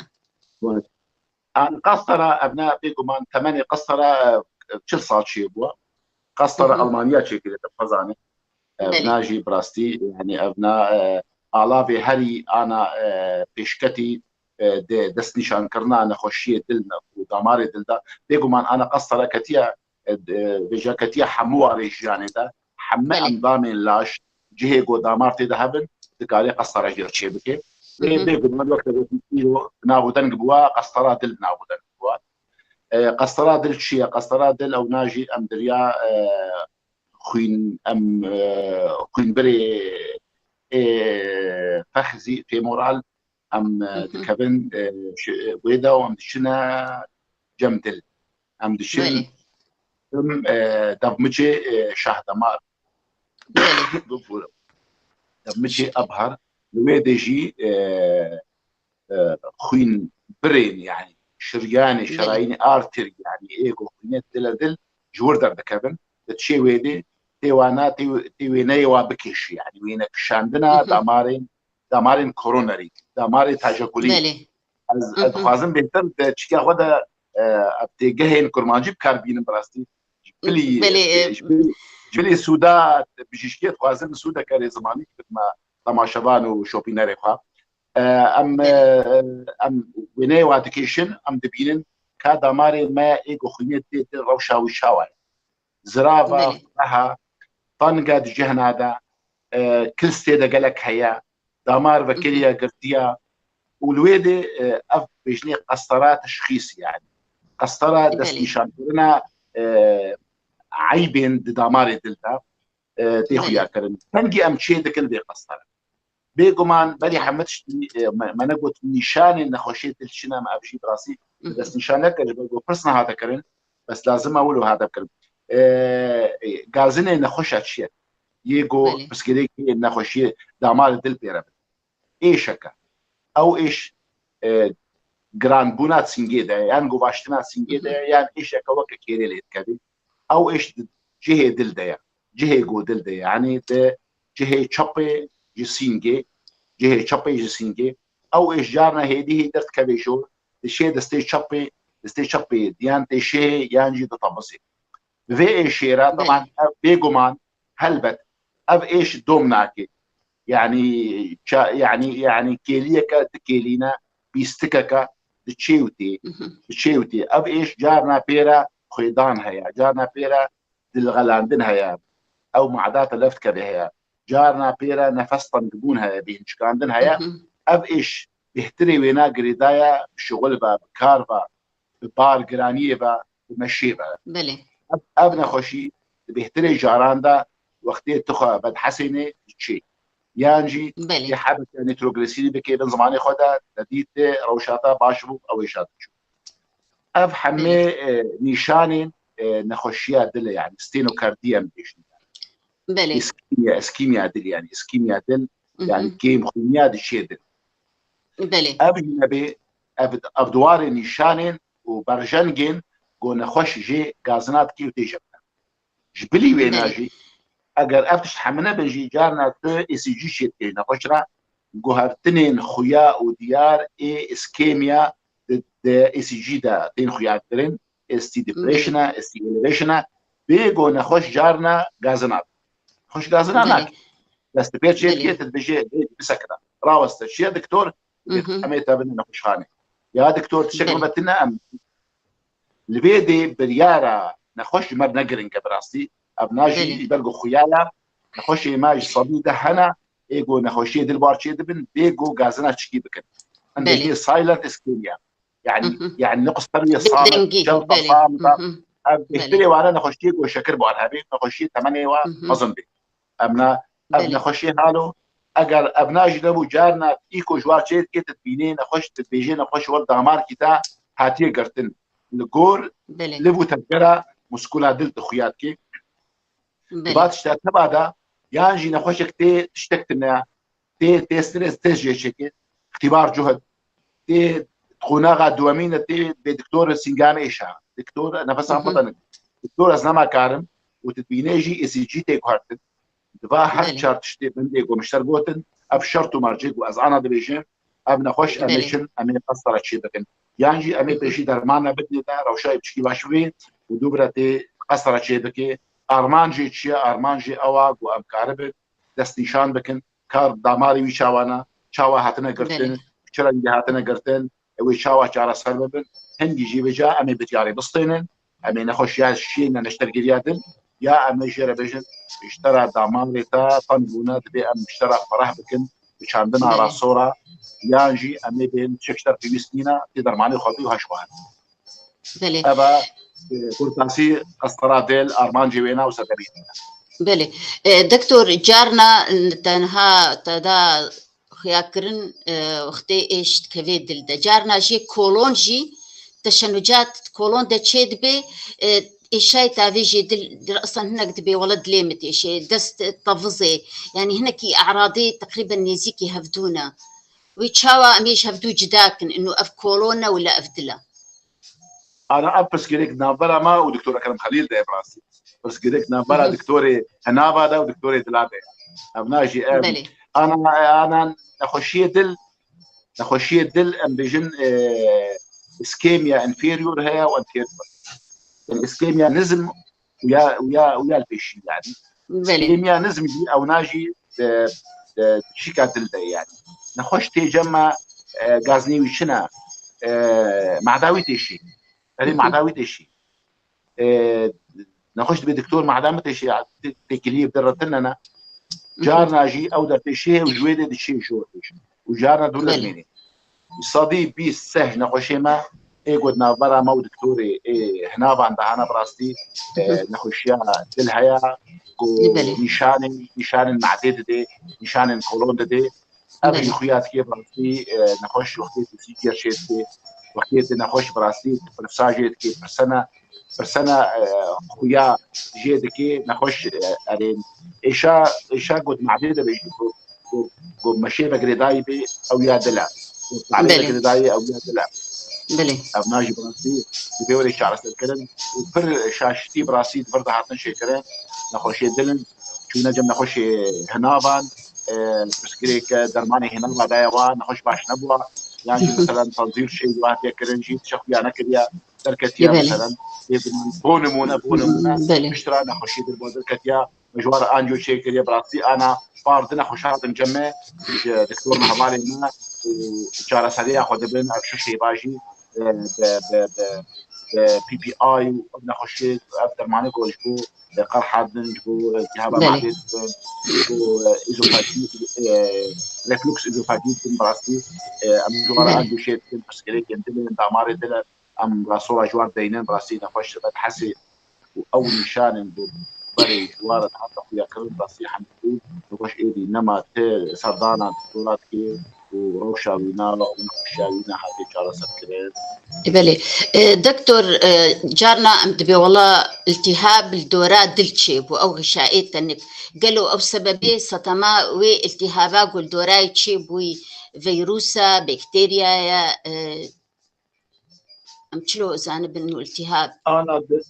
An qastara, evna bêguman temenê qastara e, çil sal çêbû. Qastara Almanya çêkirê, te xwezane. Evna jî bi rastî, yani evna e, alavê herî ana e, pêşketî e, de destnîşankirina nexweşiyê dil û damarê dil de. Bêguman ana qastara ketiye, e, de, vêca ketiye hemû warê jiyanê de. Heme endamên laş cihê ku damar tê de hebin, dikarê qastara jê re çêbike. Ê bêguman wek te gotî îro bi nav û deng bûwa, qastara dil bi nav û deng bûwa. E, qastara dil çi ye? Qastara dil ew na jî em diriya e, xwîn, em e, xwînbirê ê fexzî femoral em e, dikevin e, şi- wê de û em diçine cem dil. Em diçin em e, devmicê e, şahdemar. Bibûre. Devmicê ebhar. Li wê de jî e, e, xwîn birên, yani şiryanê, şerayînê artêr, yani ê ku xwînê dile dil ji wir derdikevin. Di çê wê de tê wana, tê, tê wêneyê wa bikêşî, yani wêne kişandina damarên, damarên koronarî, damarê tajekulî. Ez, ez dixwazim bêhtir di çikiya xwe de e, ev têgehên kurmancî bi kar bînin bi rastî. Ji bilî, ji bilî, ji bilî sûda bijîşkê dixwazim sûdeke rêzimanî bidime temaşevan û şopînerê xwe. E, em, e, em wêneyê wa dikêşin, em dibînin ka damarê me ê ku xwînê tê, tê rewşa wî çawa ye. Zirava, feha, tanga di cihna de, e, kils tê de gelek heye, damar vekiriye girtiya û li wê de e, ev bêjinê qestera teşxîs yani. Qestera destnîşankirina e, eybên di damarê dil de e, tê xuya kirin. Kengî em çê dikin vê qestera. Bêguman berî hemû tiştî e, me, me negot nîşanên nexweşiyê dil çi ne, em ev jî bi rastî bi destnîşan neke ji ber ku pirs nehate kirin, bes lazim e wilo hate kirin. E, e, gazinê nexweşa çi ye? Yê ku pirsgirêkê nexweşiyê damarê dil pê re bin. Êşeke. Ew êş e, giranbûna singê de ye, yan govaştina singê de ye, yan êşeke weke kêrê lê dikevê. Ew êş di cihê dil de ye. Cihê ku dil de ye. Yanî di cihê çepê ji sîngê, cihê çepê ji sîngê. Ew êş carna hêdî hêdî derdikeve jor, dişê destê çepê, destê çepê yan tê şêhê yan jî ditebisê. Bi vê êşê re, teban ev bêguman, helbet, ev êş dom nake. Yanî, ça, yanî, yanî kêliyeke dikêlîne, pîstikeke diçê û tê, diçê û tê. Ev êş carna pê re xwêdan heye, carna pê re dilxelandin heye. Ew mada te lev dikeve heye. Carna pê re nefes tengbûn heye, bêhnçikandin heye. Ev êş bêhtirê wêna girêdaye bi şixul ve, bi kar ve, bi bargiraniyê ve, bi meşê ve. Belê. Ev, ev nexweşî di bêhtirê caran de wextê tu xwe vedihesênê diçê. Yan jî Belê. Tê hebeke nitroglisîrî bikê bin zimanê xwe de, te dît rewşa te baş bû, ew êşa diçû. Ev hemê e, nîşanên e, nexweşiya dil e, yani stênokardiye em bêjin. Belê. Îskîmiya, îskîmiya dil yani, îskîmiya dil, yani kêm xwîniya diçê dil. Belê. Ev jî nebê, ev, ev di warê nîşanên û berjengên ku nexweş jê gazina dikê û tê jemine. Ji bilî wêna Belê. jî, eger ev tişt hemine bin jî, carna tu E C G çê dikê nexweş re, guhertinên xuya û diyar ê îskêmiya di, di E C G de tên xuyakirin, S T depression e, S T elevation e, bê ku nexweş carna gazina. Nexweş gazina Belê. nake. Dest pê çê Belê. dikê, tu dibêjê, "Ê, bisekine." Raweste, çiye doktor, Mhm. em ê te binin nexweşxanê. Ya doktor, tiştek Belê. min ve tune em. Li vê dê biryara nexweş ji me re ne giring e bi rastî. Ev najî Belê. ji ber ku xuya ya, nexweşê me ji sedî deh hene, ê ku nexweşiyê dil bar çê dibin, bê ku gazina çikî bikin. Em Belê. dê silent ischemia. Yani, Mhm. yani ne qustarî Bi sağ, dengî, çel belê. qasam da, Mhm. ev bêhtirê wane nexweşiyê ku şekir bar hebe, nexweşiyê temenê wa Mhm. mezin bê. Em na, ev Belê. nexweşiyê halo, eger ev najî nebû, carna î ku ji war çê dikê, tu dibînê nexweş, tu dibêjê nexweş wer damarkî te hatiye girtin. Li gor, Belê. liv û tevgera muskula dil dixuya dikê. Belê. Ba tişta teba de, yan jî nexweşek tê tiştek tune, tê, tê stres, tê jê çekê, îxtîbar cuhd, tê qonaxa duwemîn de tê bê doktor sîngame êşa. Doktor, nefesan Mhm. xwe danik. Doktor, ez nema karim û tu dibînê jî E C G tê guhertin. Diva her Belê. çar tiştê bindê ku min ji te re gotin, ev şert û mercê ku ez ana dibêjim, ev nexweş em ê Belê. çin, em ê qestera çê bikin. Yan jî em ê Mhm. pêşî derman nebidinê te, rewşa wê piçkî baş bibê û dû bira tê qestera çê bikê. Armancê çi ye? Armancê ew a ku em karibin destnîşan bikin, kar damarê wî çawa ne, çawa hatine girtin, Belê. çi rengî hatine girtin, ew ê çawa çareser bibin. Hingî jî vêca em ê biryarê bistênin, em ê nexweşiya şiyê ne neştergiriya din, ya em ê jê re bêjin, ji te re damarê te teng bûne, dibê em ji te re fereh bikin, bi çandina Belê. rasora, yan jî em ê bên çek ji te re pêwîst nîne, tê dermanê xwe bî û heş xwe hebe. Belê. Eva, e, kurtasî qestera dil, armancê wêna û sedemî. Belê. E, doktor, carna tenha te da xuyakirin, e, wextê êş dikeve dil de. Carna jî kolon jî teşenucat kolon de çê dibe, e, êşayê tavê jê dil, dil asan hinek dibe, wala dilê min têşê, dest tevizê. Yani hinekî eradê teqrîben nêzîkî hevdû ne. Wî çawa em ê ji hevdû cida kin, ino ev kolon e wila ev dil e? Ana ev pirsgirêk navbera me û Doktor Ekrem Xelîl de ye bi rastî. Pirsgirêk navbera Mhm. doktorê hinava de û doktorê dila de ye. Ev najî ev. Belê. Ana, ana nexweşiyê dil, nexweşiyê dil em bêjin, e, ischemia inferior heye û anterior. Yani ischemia nizm û ya, û ya, û ya li pêşî yani. Belê. Ischemia nizm jî ew najî, e, e, şika dil de yani. Nexweş tê cem me, e, gaznê wî çi ne, e, mada wî têşî. Erê Mhm. mada wî têşî. E, nexweş dibê doktor mada min têşî, tê-, têkiliyê bi retin ne ne. Carna jî ew derpêşê û ji wê dê diçê jor têşî. Û carna dûr Belê. dibînê. Sedî bîst seh ji nexweşê me ê ku di navbera me û doktorê ê hinavan de hene bi rastî, e, Mhm. nexweşiya dil heye ku Belê. nîşanên, nîşanên madê didê, nîşanên kolon didê. Ev Belê. jî xuya dikê bi rastî, e, nexweş wextê tu sî gerçê dikê, wextê tu nexweş bi rastî pirsa jê dikê, pirsene, pirsene, e, xuya jê dikê, nexweş, e, erê, êşa, êşa ku di madê de bêjî ku, ku, ku meşê ve girêdayî bê, ew ya dil e. Ku talê ve Belê. girêdayî, ew ya dil e. Belê. Ev najî bi rastî dibê were çareserkirin û pir şaştî bi rastî di vir de hatin çêkirin. Nexweşê dil in, çûne cem nexweşê hinavan, e, pirsgirêk dermanê hinava daye wa, nexweş baş nebûwa. Yan jî, Mhm. Meselen, tanzîr çê wa hatiye kirin jî, tişe xuya nekiriye, derketiye, Belê. Meselen, bê nimûne, bo nimûne, bo nimûne, Belê. piştre nexweşî dil bo derketiye, me ji wan re anjiyo çêkiriye, bi rastî ana par du nexweş hatin cem me, ji doktor me hevalên me û çareseriya xwe dibin, ev şeş hêva jî, e, bi, bi, bi, bi P P I û ev nexweşî, ev dermanê ku ji bo e, qerha din, ji bo iltihaba Belê. Madê din, ji bo, e, îzofagî, e, reflux îzofagî din, bi rastî, e, em ji wan re Belê. Angoşê dikin, pirsgirêkên dilên, damarê dil e, em rasora ji wan deynin, bi rastî nexweş dibe hesê û ew nîşanên bi berê ji wan re dihatin xuyakirin, bi rastî hemî bû, nexweş êdî nema ti serdana doktora dike û rewşa wî na û nexweşiya wî na hate çareserkirin. Belê. E, doktor, e, carna em dibê wela iltihab li dora dil çêbû, ew xişayê tenik. Gelo ew sebebê setema wê iltihaba ku li dorayê çêbûyî veyrusa, bakteriyaya, e, em çilo zanibin û iltihab? Ana di-,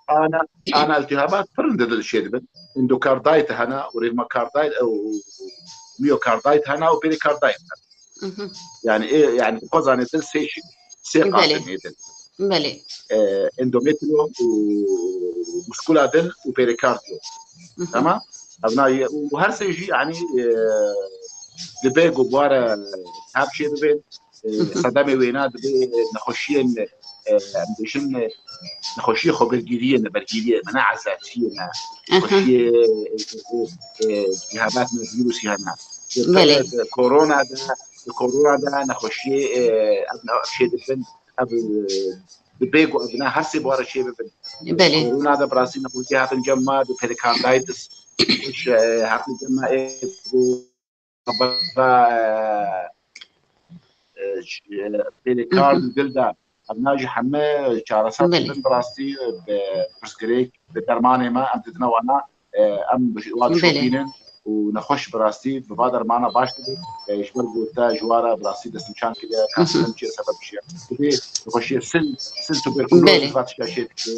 ana, ana iltihabat pir in di dil çêdibin. Endokardayt hene û rêvmakardayt û miyokardayt hene û perikardayt hene. Mhm. Yani, e, yani, xwezanê dil sê şik, sê Belê. Qatin ê dil. Belê. E, endometrium û muskula dil û perikardiyo. Mhm. Tamam? Evna ye, û her sê jî, yani, e, dibe ku bi ware hevçê bibin, e, Mhm. sedemê wêna dibe nexweşiyên, e, em bêjin, e, nexweşiyê xwebirgiriyê ne, bergiriyê, mene ezatiyê ne, Aha. Nexweşiyê, e, e, e, cîhabat ne, vîrusî hene. Belê. Di korona de, di korona de nexweşiyê, e, ev ne-, çê dibin, ev, e, dibe ku ev ne her sê buhara çê bibin. Belê. Korona de bi rastî nexweşiyê hatin cem me, bi perikarditis, e, hatin cem me, e, ku xebera, e, e, ş-, e, perikard Hı hı. Dil de. Evna jî heme çareser Belê. Dibin bi rastî, e, bi pirsgirêk, bi dermanê me, em didine wana, e, em bi wan Belê. Şopînin û nexweş bi rastî bi va dermana baş dibin. E, ji ber ku te ji wan re bi rastî destnîşan kiriye, Hı hı. Karsinom çi ye, sebeb çi ye. Dibê nexweşiyê sil, sil tuberkuloz Belê. Va tişta çê dike.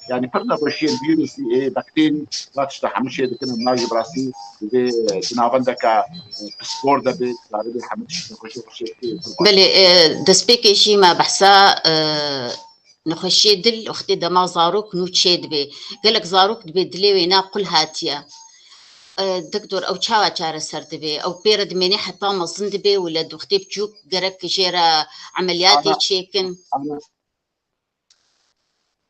Yani pir nexweşiyên vîrusî, ê, bakterî, va tişta hemû çê dikin, em nayê bi rastî divê, e, di navendeka, e, pispor de bê, zarê bê hemû tişt nexweşî xweşê dike. Belê, e, destpêkê jî me behsa, e, nexweşiyê dil wextê dema zarok nû çê dibê. Gelek zarok dibê dilê wê na qul hatiye. E, doktor, ew çawa çareser dibê? Ew pê re dimênê heta mezin dibê û le wextê biçûk gerek jê re emeliyatê Ana, çêkin? Ana,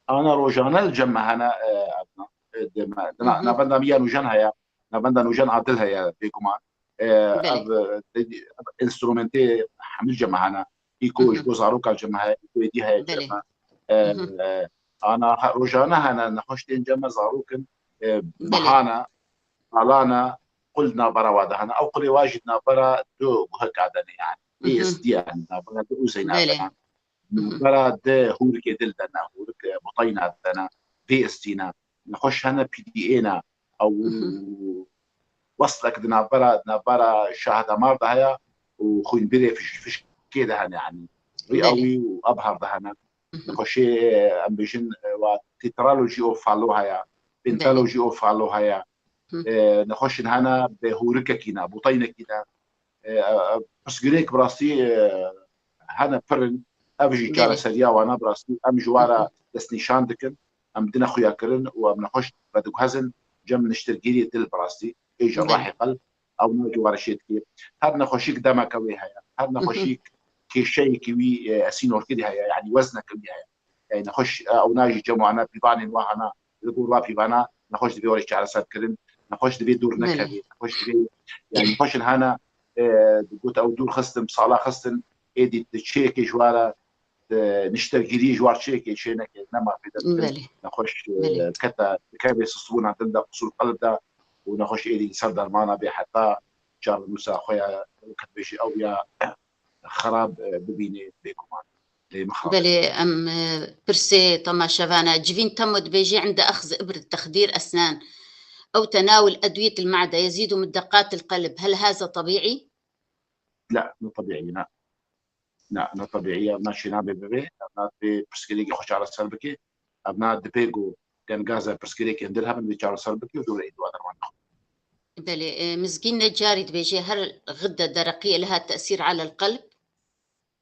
Ana rojane li cem me hene, e, evna, e, di me, di na-, Hı hı. Navenda me ya nûjen heye, navenda nûjen Adil heye, bêguman. E, Belê. Ev, e, de-, enstrumentê hemî cem me hene. Îko Hı hı. Ji bo zarokan cem me heye, îko êdî heye cem Belê. Me. E, Hı hı. E, ana he-, rojane hene, nexweş tên cem me zarokin, e, Belê. Mehane, salane, qul di navbera wa de hene. Ew qulê wa jî di navbera du guheka de ne yani. Hı hı. Ê istî yani, di navbera du ûzeyna Belê. De ne. Hı hı. Navbera di hûrikê dil de ne, hûrik, e, buteyna de ne, vê istî ne. Nexweş hene P D A ne. Ew Hı hı. Weslek di navbera, di navbera şahdamar de heye û xwînbirê fiş-, fişkê de hene, yani. Rî Belê. Ewî û ebhar de hene. Hı hı. Nexweşê, em bêjin, e, wa tetralogy of Fallot heye, Belê. Pentalogy of Fallot heye. Hı. E, nexweşin hene bi hûrikekî ne, bûteynekî ne. E, e, pirsgirêk bi rastî, e, hene pir in. Ev jî Belê. Çareseriya wana bi rastî. Em ji wan re Hı hı. Destnîşan dikin. Em dine xuya kirin û em nexweş vediguhezin cem niştirgirê dil bi rastî. Ê ji Belê. Rahê qel ew ne ji wan re şê dikê. Her nexweşîk demeke wê heye. Her Hı hı. Nexweşîk kêşeyekî wî, e, esînorkirî heye. Yani wezneke wî heye. Yani nexweş, e, ew na jî cem wana pîvanên wa hana, li gor wa pîvana nexweş divê were çareser kirin, nexweş divê dûr Belê. Nekevê, nexweş divê, yani nexweşin hana, e, got ew dûr xistin, sala xistin, êdî di çêkê ji wara, e, niştergirî ji war çêkê çê neke, nema pê de bikin. Belê. Nexweş, e, Belê. Kete, dikeve sisbûna dil de, qusûr qelb de û nexweş êdî li ser dermana bê heta çarenûsa xwe ya, weke dibêjî ew ya xerab, e, bibînê bêguman. Lê mixabin. Belê, em, e, pirsê temaşevana. Civîn Temo dibêjê, عند أخذ إبرة تخدير أسنان أو تناول أدوية المعدة يزيد من دقات القلب، هل هذا طبيعي؟ La, ne tebîî, na. Na, ne tebîî ye, na şî nabe bibe, na divê pirsgirêkê xwe çareser bike. Ev na dibê ku gengaza pirsgirêkên dil hebin, divê çareser bike û dûr ê dua derman. Belê, e, Mizgîn Necarî dibêje, هل غدة درقية لها تأثير على القلب؟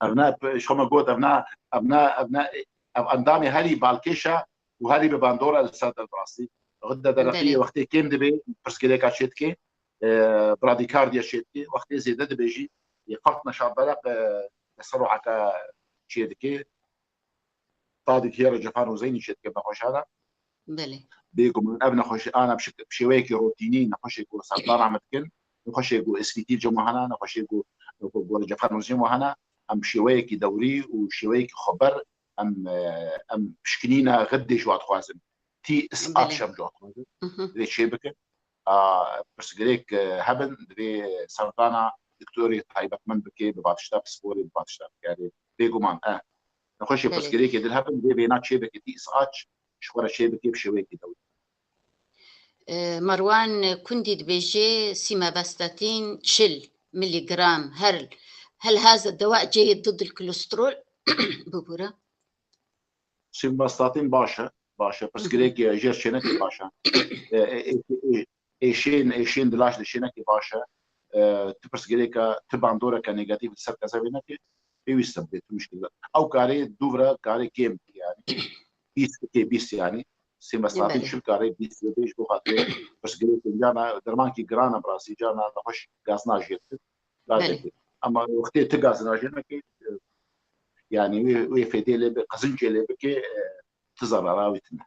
Ev ne, ji xwe me got, ev ne, ev ne, ev ne, ev endamê herî balkêş e û herî bi bandor e li ser dil bi rastî. Xidde dereqiyê Belê. Wextê kêm dibe, pirsgirêka çê dike, e, bradikardiya çê dike, wextê zêde dibe jî, e, fert neşa berek, e, li ser roheke çê dike. Tadî kiyera Cefan Huseynî çê dike, nexweşana. Belê. Bêguman ev nexweşî ana bi şik-, bi şêweyekî rotînî nexweşê ku serdana me dikin, nexweşê ku îspîtî cem hene, nexweşê ku, ku, ku recefan jim hene, em bi şêweyekî dewrî û şêweyekî xweber em, e, em pişkinîna xeddê ji wan dixwazin. Tî is Belê. akşam ji wan dixwazin. Mhm. Divê çê bikin. A, pirsgirêk, e, hebin, divê serdana doktorê taybetmend bike, bi batişta pisporê, bi batişta bikarê. Bêguman, e. Nexweşê Belê. pirsgirêkê dil hebin, divê vêna çê bike, tî is aç, ji xwe re çê bike, bi şêweyekî dewrî. E, Merwan Kundî dibêje, simvastatin çil miligram her hel haza dewa ceyê ضد الكوليسترول. Bibûre. Simvastatin baş e, baş e. Pirsgirêk jêr çênekê baş e. E, e, e, e, êşên, êşên dilaş de çênekê baş e. E, tu pirsgirêka, tu bandoreke negatif li ser kezevê neke, pêwîst e bê, tu muşkil e. Ew karê dûvre, karê kêm yani. Bîst, bîst yani. Simvastatin Belê. çil karê bîst bê, ji bo xatirê pirsgirêk cana, dermankî giran e, bi rastî cana nexweş gazina jêr dike. Belê. Ama wextê tu gazina jêr neke, e, yani wê, wê fêdê lê bi, qezincê lê bike, e, tu zarara wî tune.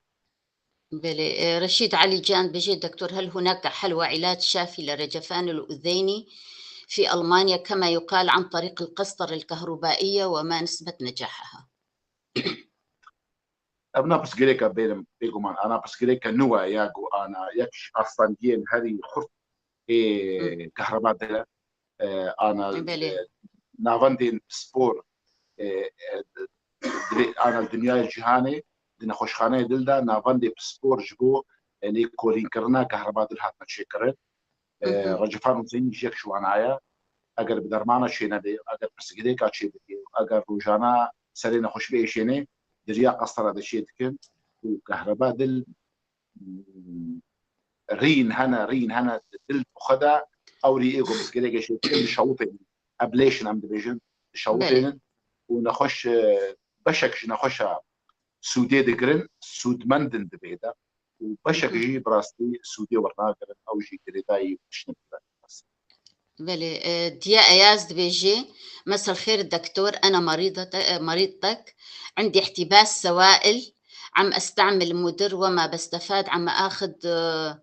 Belê. E, Reşîd Elî Can dibêje, دكتور، هل هناك حل وعلاج شافي لرجفان الأذين في ألمانيا كما يقال عن طريق القسطرة الكهربائية وما نسبة نجاحها؟ Ev na pirsgirêka bêrim, bêguman. Ana pirsgirêka nû e ya ku ana yek ji astengiyên herî xurt ê Hı. kehreba dil e. E, ana, Belê. e, navendên pispor, e, e, di, ana li dinyayê cîhanê, di nexweşxaneyê dil de navendê pispor ji bo, e, lêkolînkirina kehreba dil hatine çêkirin. E, Mhm. Recefan Huseyinî ji yek ji wana ye. Eger bi dermana çênebe, eger pirsgirêka çêbike, eger rojana serê nexweş biêşêne, di riya qestera de çê dikin û kehreba dil, mm, rîn hene, rîn hene di dil xwe de, ew rî ê ku pirsgirêkê çê dikin, dişewitênin. Ablation em dibêjin, dişewitênin û nexweş, e, beşek ji nexweşa sûdê digirin, sûdmend in di vê de. Û beşek Mhm. jî bi rastî sûdê wernagirin, ew jî girêdayî tiştin. Belê, e, Diya Eyaz dibêje, مساء الخير دكتور، أنا مريضة، e, مريضتك، عندي احتباس سوائل، عم أستعمل مدر وما بستفاد، عم آخذ، e,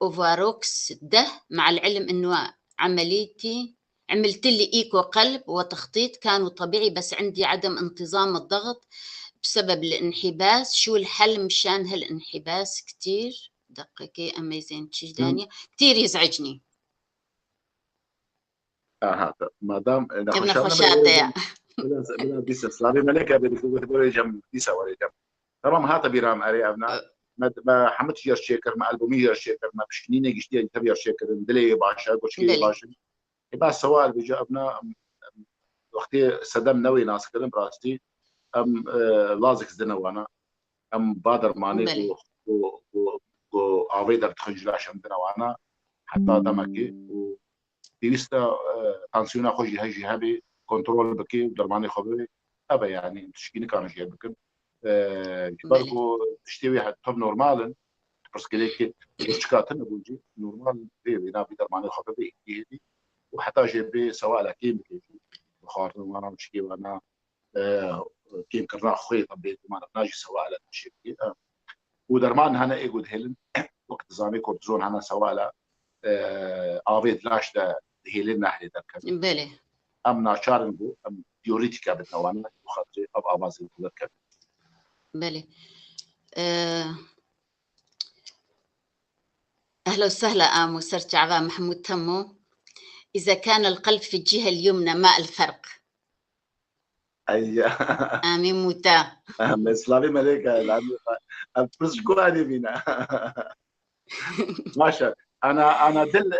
أوفاروكس ده، مع العلم إنه عمليتي عملت لي إيكو قلب وتخطيط كانوا طبيعي، بس عندي عدم انتظام الضغط بسبب الانحباس. شو الحل مشان هالانحباس؟ كتير دقيقة، amazing، تشيش دانيا، كتير يزعجني. Aha, madam, e, Ev nexweşa nexweşa te ya. Bila, bila dîsa, slavê meleka bê, dikû were cem, dîsa were cem. Tamam, hata bîra me, erê, evna. E. Me, me hemû tişt çêkir, me albûmî jî çêkir, me pişkinînê giştî ya tev ya çêkirin, dilê wê baş e, goçkê wê Belê. baş e. Ê, bas sewal bêje, evna, em, wextê sedem newê nas kirin, bi rastî, em, e, lazek zidine wana. Em ba dermanê Belê. ku, ku, ku, ku avê derdixin ji laş em dine wana. Heta demekê û pêwîst e, e, tansiyona xwe jî he jî hebê, kontrol bike û dermanê xwe bibê. Ev e yani, tişkî nikarin jê bikin. E, ji ber Belê. ku tiştê wê he-, tev normal in, pirsgirêkê goçika tune bûn jî, normal vê wê navê dermanê xwe bibê, hêdî hêdî. Û heta jê bê sewala kêm bike jî. Bi xwarin wana, tişkê wana, e, kêmkirina xwê, bêguman, na jî sewala tiştê bike. E, û derman hene ê ku dihêlin, wek dizanê kortizon hene sewala, e, avê di laş de dihêlin, nehêlê derkevin. Belê. Em naçar in ku em diuretîka bidine wan, bi xatirê ev avazê ku derkevin. Belê. E, أهلا وسهلا آمو سرچعبا محمود تمو. إذا كان القلب في الجهة اليمنى ما الفرق؟ Eyya. Amî mûta. Em slavê melêka, em, em pirs ji ku anê mîne. Maşa. Ana, ana dil,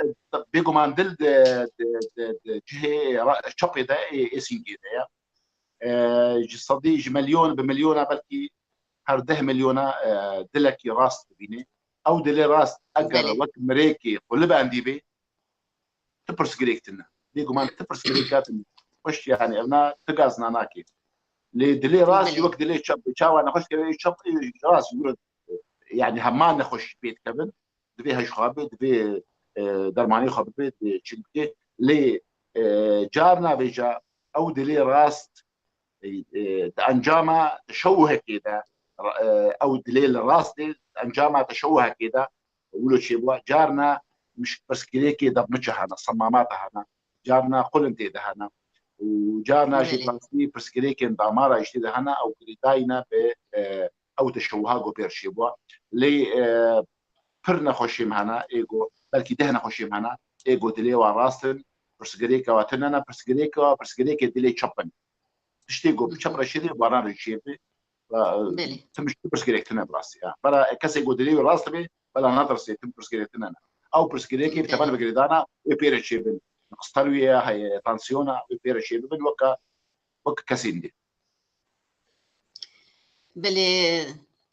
bêguman dil di, di, di, di cihê ra-, çepê de, ê, ê sîngê de ye. E, ji sedî, ji milyon, bi milyona belkî her deh milyona, e, dilekî rast dibîne. Ew dilê rast eger Belê. wek mirêkê qulibendî bê, ti pirsgirêk tune. Bêguman ti pirsgirêka tune. Xweş yani, evna ti gazna nake. Lê dilê rast Belê. wek dilê çep, çawa nexweş keve, çep, rast yûre. Yani hema nexweş pê dikevin, divê hej xwe bê, divê, e, dermanê xwe bibê, divê çi bike. Lê, e, carna vêca ew dilê rast, e, e, di encama şewhekê de e, ew dilê li rastê encama teşewuhekê de wilo çêbû. Carna miş-, pirsgirêkê debmiçe hene, semamate hene. Carna qulin tê de hene. Û carna jî Belê. rastî pirsgirêkên damara jî tê de hene, ew girêdayî ne bi, e, ew teşewuha ku pêr çêbû. Lê, e, pir nexweşiyê me hene, ê ku belkî deh nexweşiyê me hene, ê ku dilê wan rast in, pirsgirêka wa tune ne, pirsgirêka wa, pirsgirêkê dilê çep in. Tiştê ku bi çep re çêbe, bi wan re çêbe. Ve, e, Belê. tim, tim pirsgirêk tune bi rastî, ya. Bela kesê ku dilê wî rast be, bela nadirsê, tim pirsgirêk tune ne. Ew pirsgirêkê bi Belê. temel ve girêdana, wê pê re çêbin. Nexstar wî ye, heye, tansiyona, wê pê re çêbibin, weke, weke kesên dî. Belê,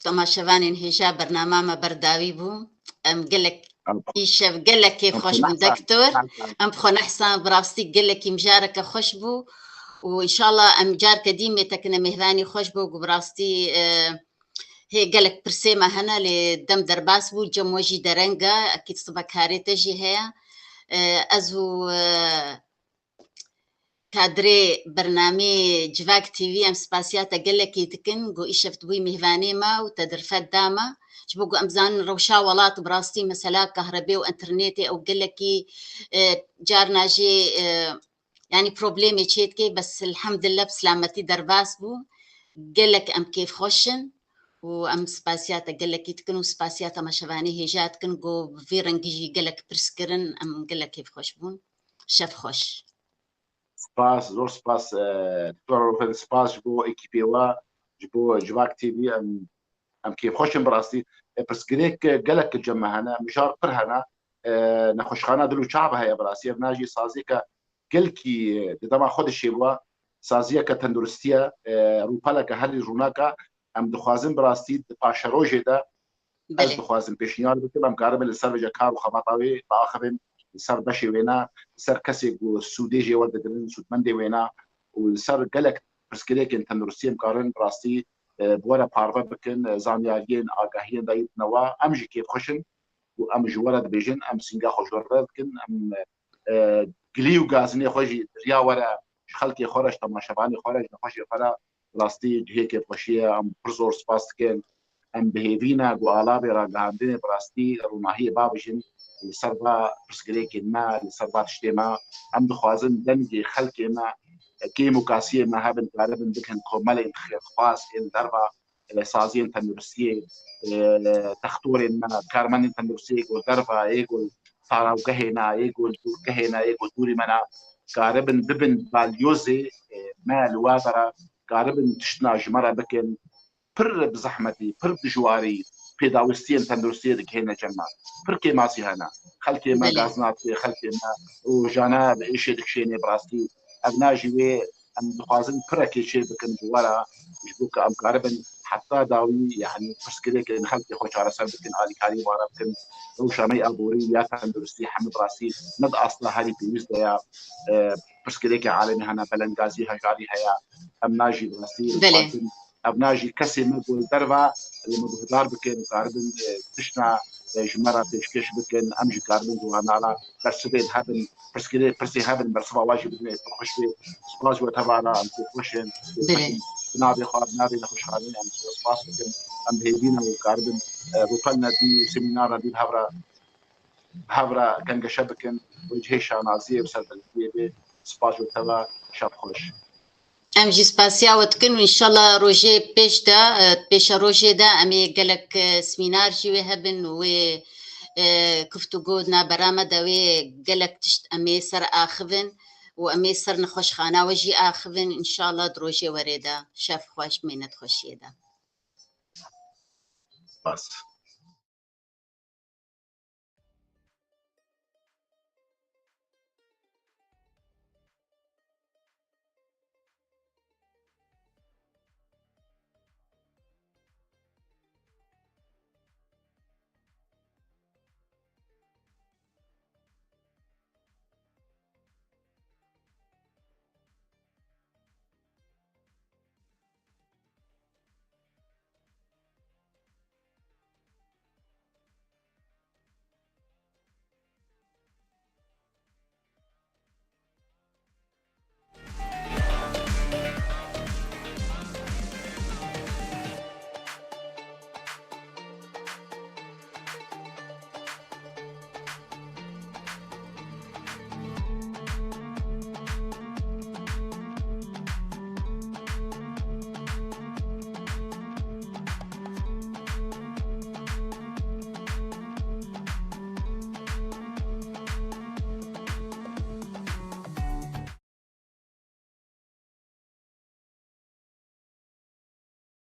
temaşevanên hêja, bernama me berdawî bû. Em gelek, Em- îşev gelek kêf em xweş bû, xwenesan, doktor. xwenesan. Em bi xwe nehsan, bi rastî gelekî mijareke xweş bû. Û înşallah em carke dî mêtekine mêvanî xweş bû, ku bi rastî, e, hê gelek pirsê me hene, lê dem derbas bû, cem we jî dereng e, ekîd sibe karê te jî heye. E, ez û, e, Kadrê bernameyê Civak T V em spasiya te gelekî dikin, ku îşev tu bûyî mêvanê me û te derfet da me. Ji bo ku em zanin rewşa welat bi rastî mesela kahrebê û înternetê ew gelekî, e, carna jê, e, yanî problemê çêdike, bes elhemdulillah bi silametî derbas bû. Gelek em kêfxweş in û em spasiya te gelekî dikin û spasiya temaşevanê hêja dikin ku bi vî rengî jî gelek pirs kirin, em gelek kêfxweş bûn. Şev xweş. Spas, zor spas, e, Doktor Rûfen, spas ji bo ekîpê we, ji bo Civak T V, em, em kêfxweş in bi rastî. E, pirsgirêk, e, gelek li cem me hene, mijar pir hene, e, nexweşxana dil û çav heye bi rastî. Ev na jî saziyeke gelkî, e, di dema xwe de çêbû, saziyeke tenduristiye, e, rûpeleke herî rûnaka, em dixwazin bi rastî di paşerojê de Ez Belê. dixwazim pêşniyar bikim, em karibin li ser vêca kar û xebata wê biaxivin, li ser beşê wêna, li ser kesê ku sûdê jê werdigirin, sûdmendê wêna û li ser gelek pirsgirêkên tenduristiyê em karin bi rastî, e, bi we re parve bikin, e, zanyariyên, agahiyên dayî bidine we. Em jî kêfxweş in û em ji we re dibêjin, em sînga xwe ji we re dikin, em, e, gilî û gazinê xwe jî di riya we re, ji xelkê xwe re, ji temaşevanê xwe re, ji nexweşê xwe re, bi rastî cihê kêfxweşiyê ye, em pir zor spas dikin. Em bi hêvî ne ku alavê ragihandinê bi rastî rûnahiyê bavêjin li ser va pirsgirêkên me, li ser va tiştê me. Em dixwazin dengê xelkê me, kêm û kasiyê me hebin, karibin bikin komelên xêrxwaz ên derva, e, saziyên tenduristiyê, e, textorên me, karmendên tenduristiyê êk li derva, êk li tarawgehê ne, êk li dûrgehê ne, êk li dûrî me ne, karibin bibin balyozê, e, me li we ve re, karibin tiştna ji me re bikin. Pir bi zehmetî, pir dijwarî pêdawistiyên tenduristiyê digihêne cem me. Pir kêmasî hene. Xelkê me Belê. gaz nadê, xelkê me rojane bi êşê dikişênê bi rastî. Ev na jî wê em dixwazin pirekê çê bikin ji we re, ji bo ku em karibin heta dawî, yanî pirsgirêkên xelkê xwe çareser bikin, alîkarî wan re bikin. Rewşa me yê aborî ya tenduristî hemî bi rastî ne di asta herî pêwîst de ye. E, pirsgirêkê alemî hene, belengazî, hejarî heye. Em na jî bi rastî Belê. dixwazin. Ev na jî kesê me ku li derve li me guhdar bikin, karibin, e, tiştna, e, ji me re pêşkêş bikin, em jî karibin ji wana re bersivên hebin, pirsgirê, pirsê hebin, bersiva wan jî bidin, pir xweş bê. Spas ji we teva re, em pê xweş in. Belê. Bi navê xwe, bi navê nexweşxaneyê em ji we spas dikin. Em bi hêvî ne û karibin, e, rûpelne dî û semînarna dî bi hev re, bi hev re gengeşe bikin. Wê cihê şanaziyê bi ser belentiyê bê. Spas ji we teva, şev xweş. Em jî spasiya we dikin û înşallah rojê pêş de, e, pêşerojê de em ê gelek, e, semînar jî wê hebin û wê, e, guftûgo di navbera me de wê gelek tişt em ê ser axivin û em ê ser nexweşxana we jî axivin. Înşallah di rojê werê de. Şev xweş, mênet xweşiyê de. Spas.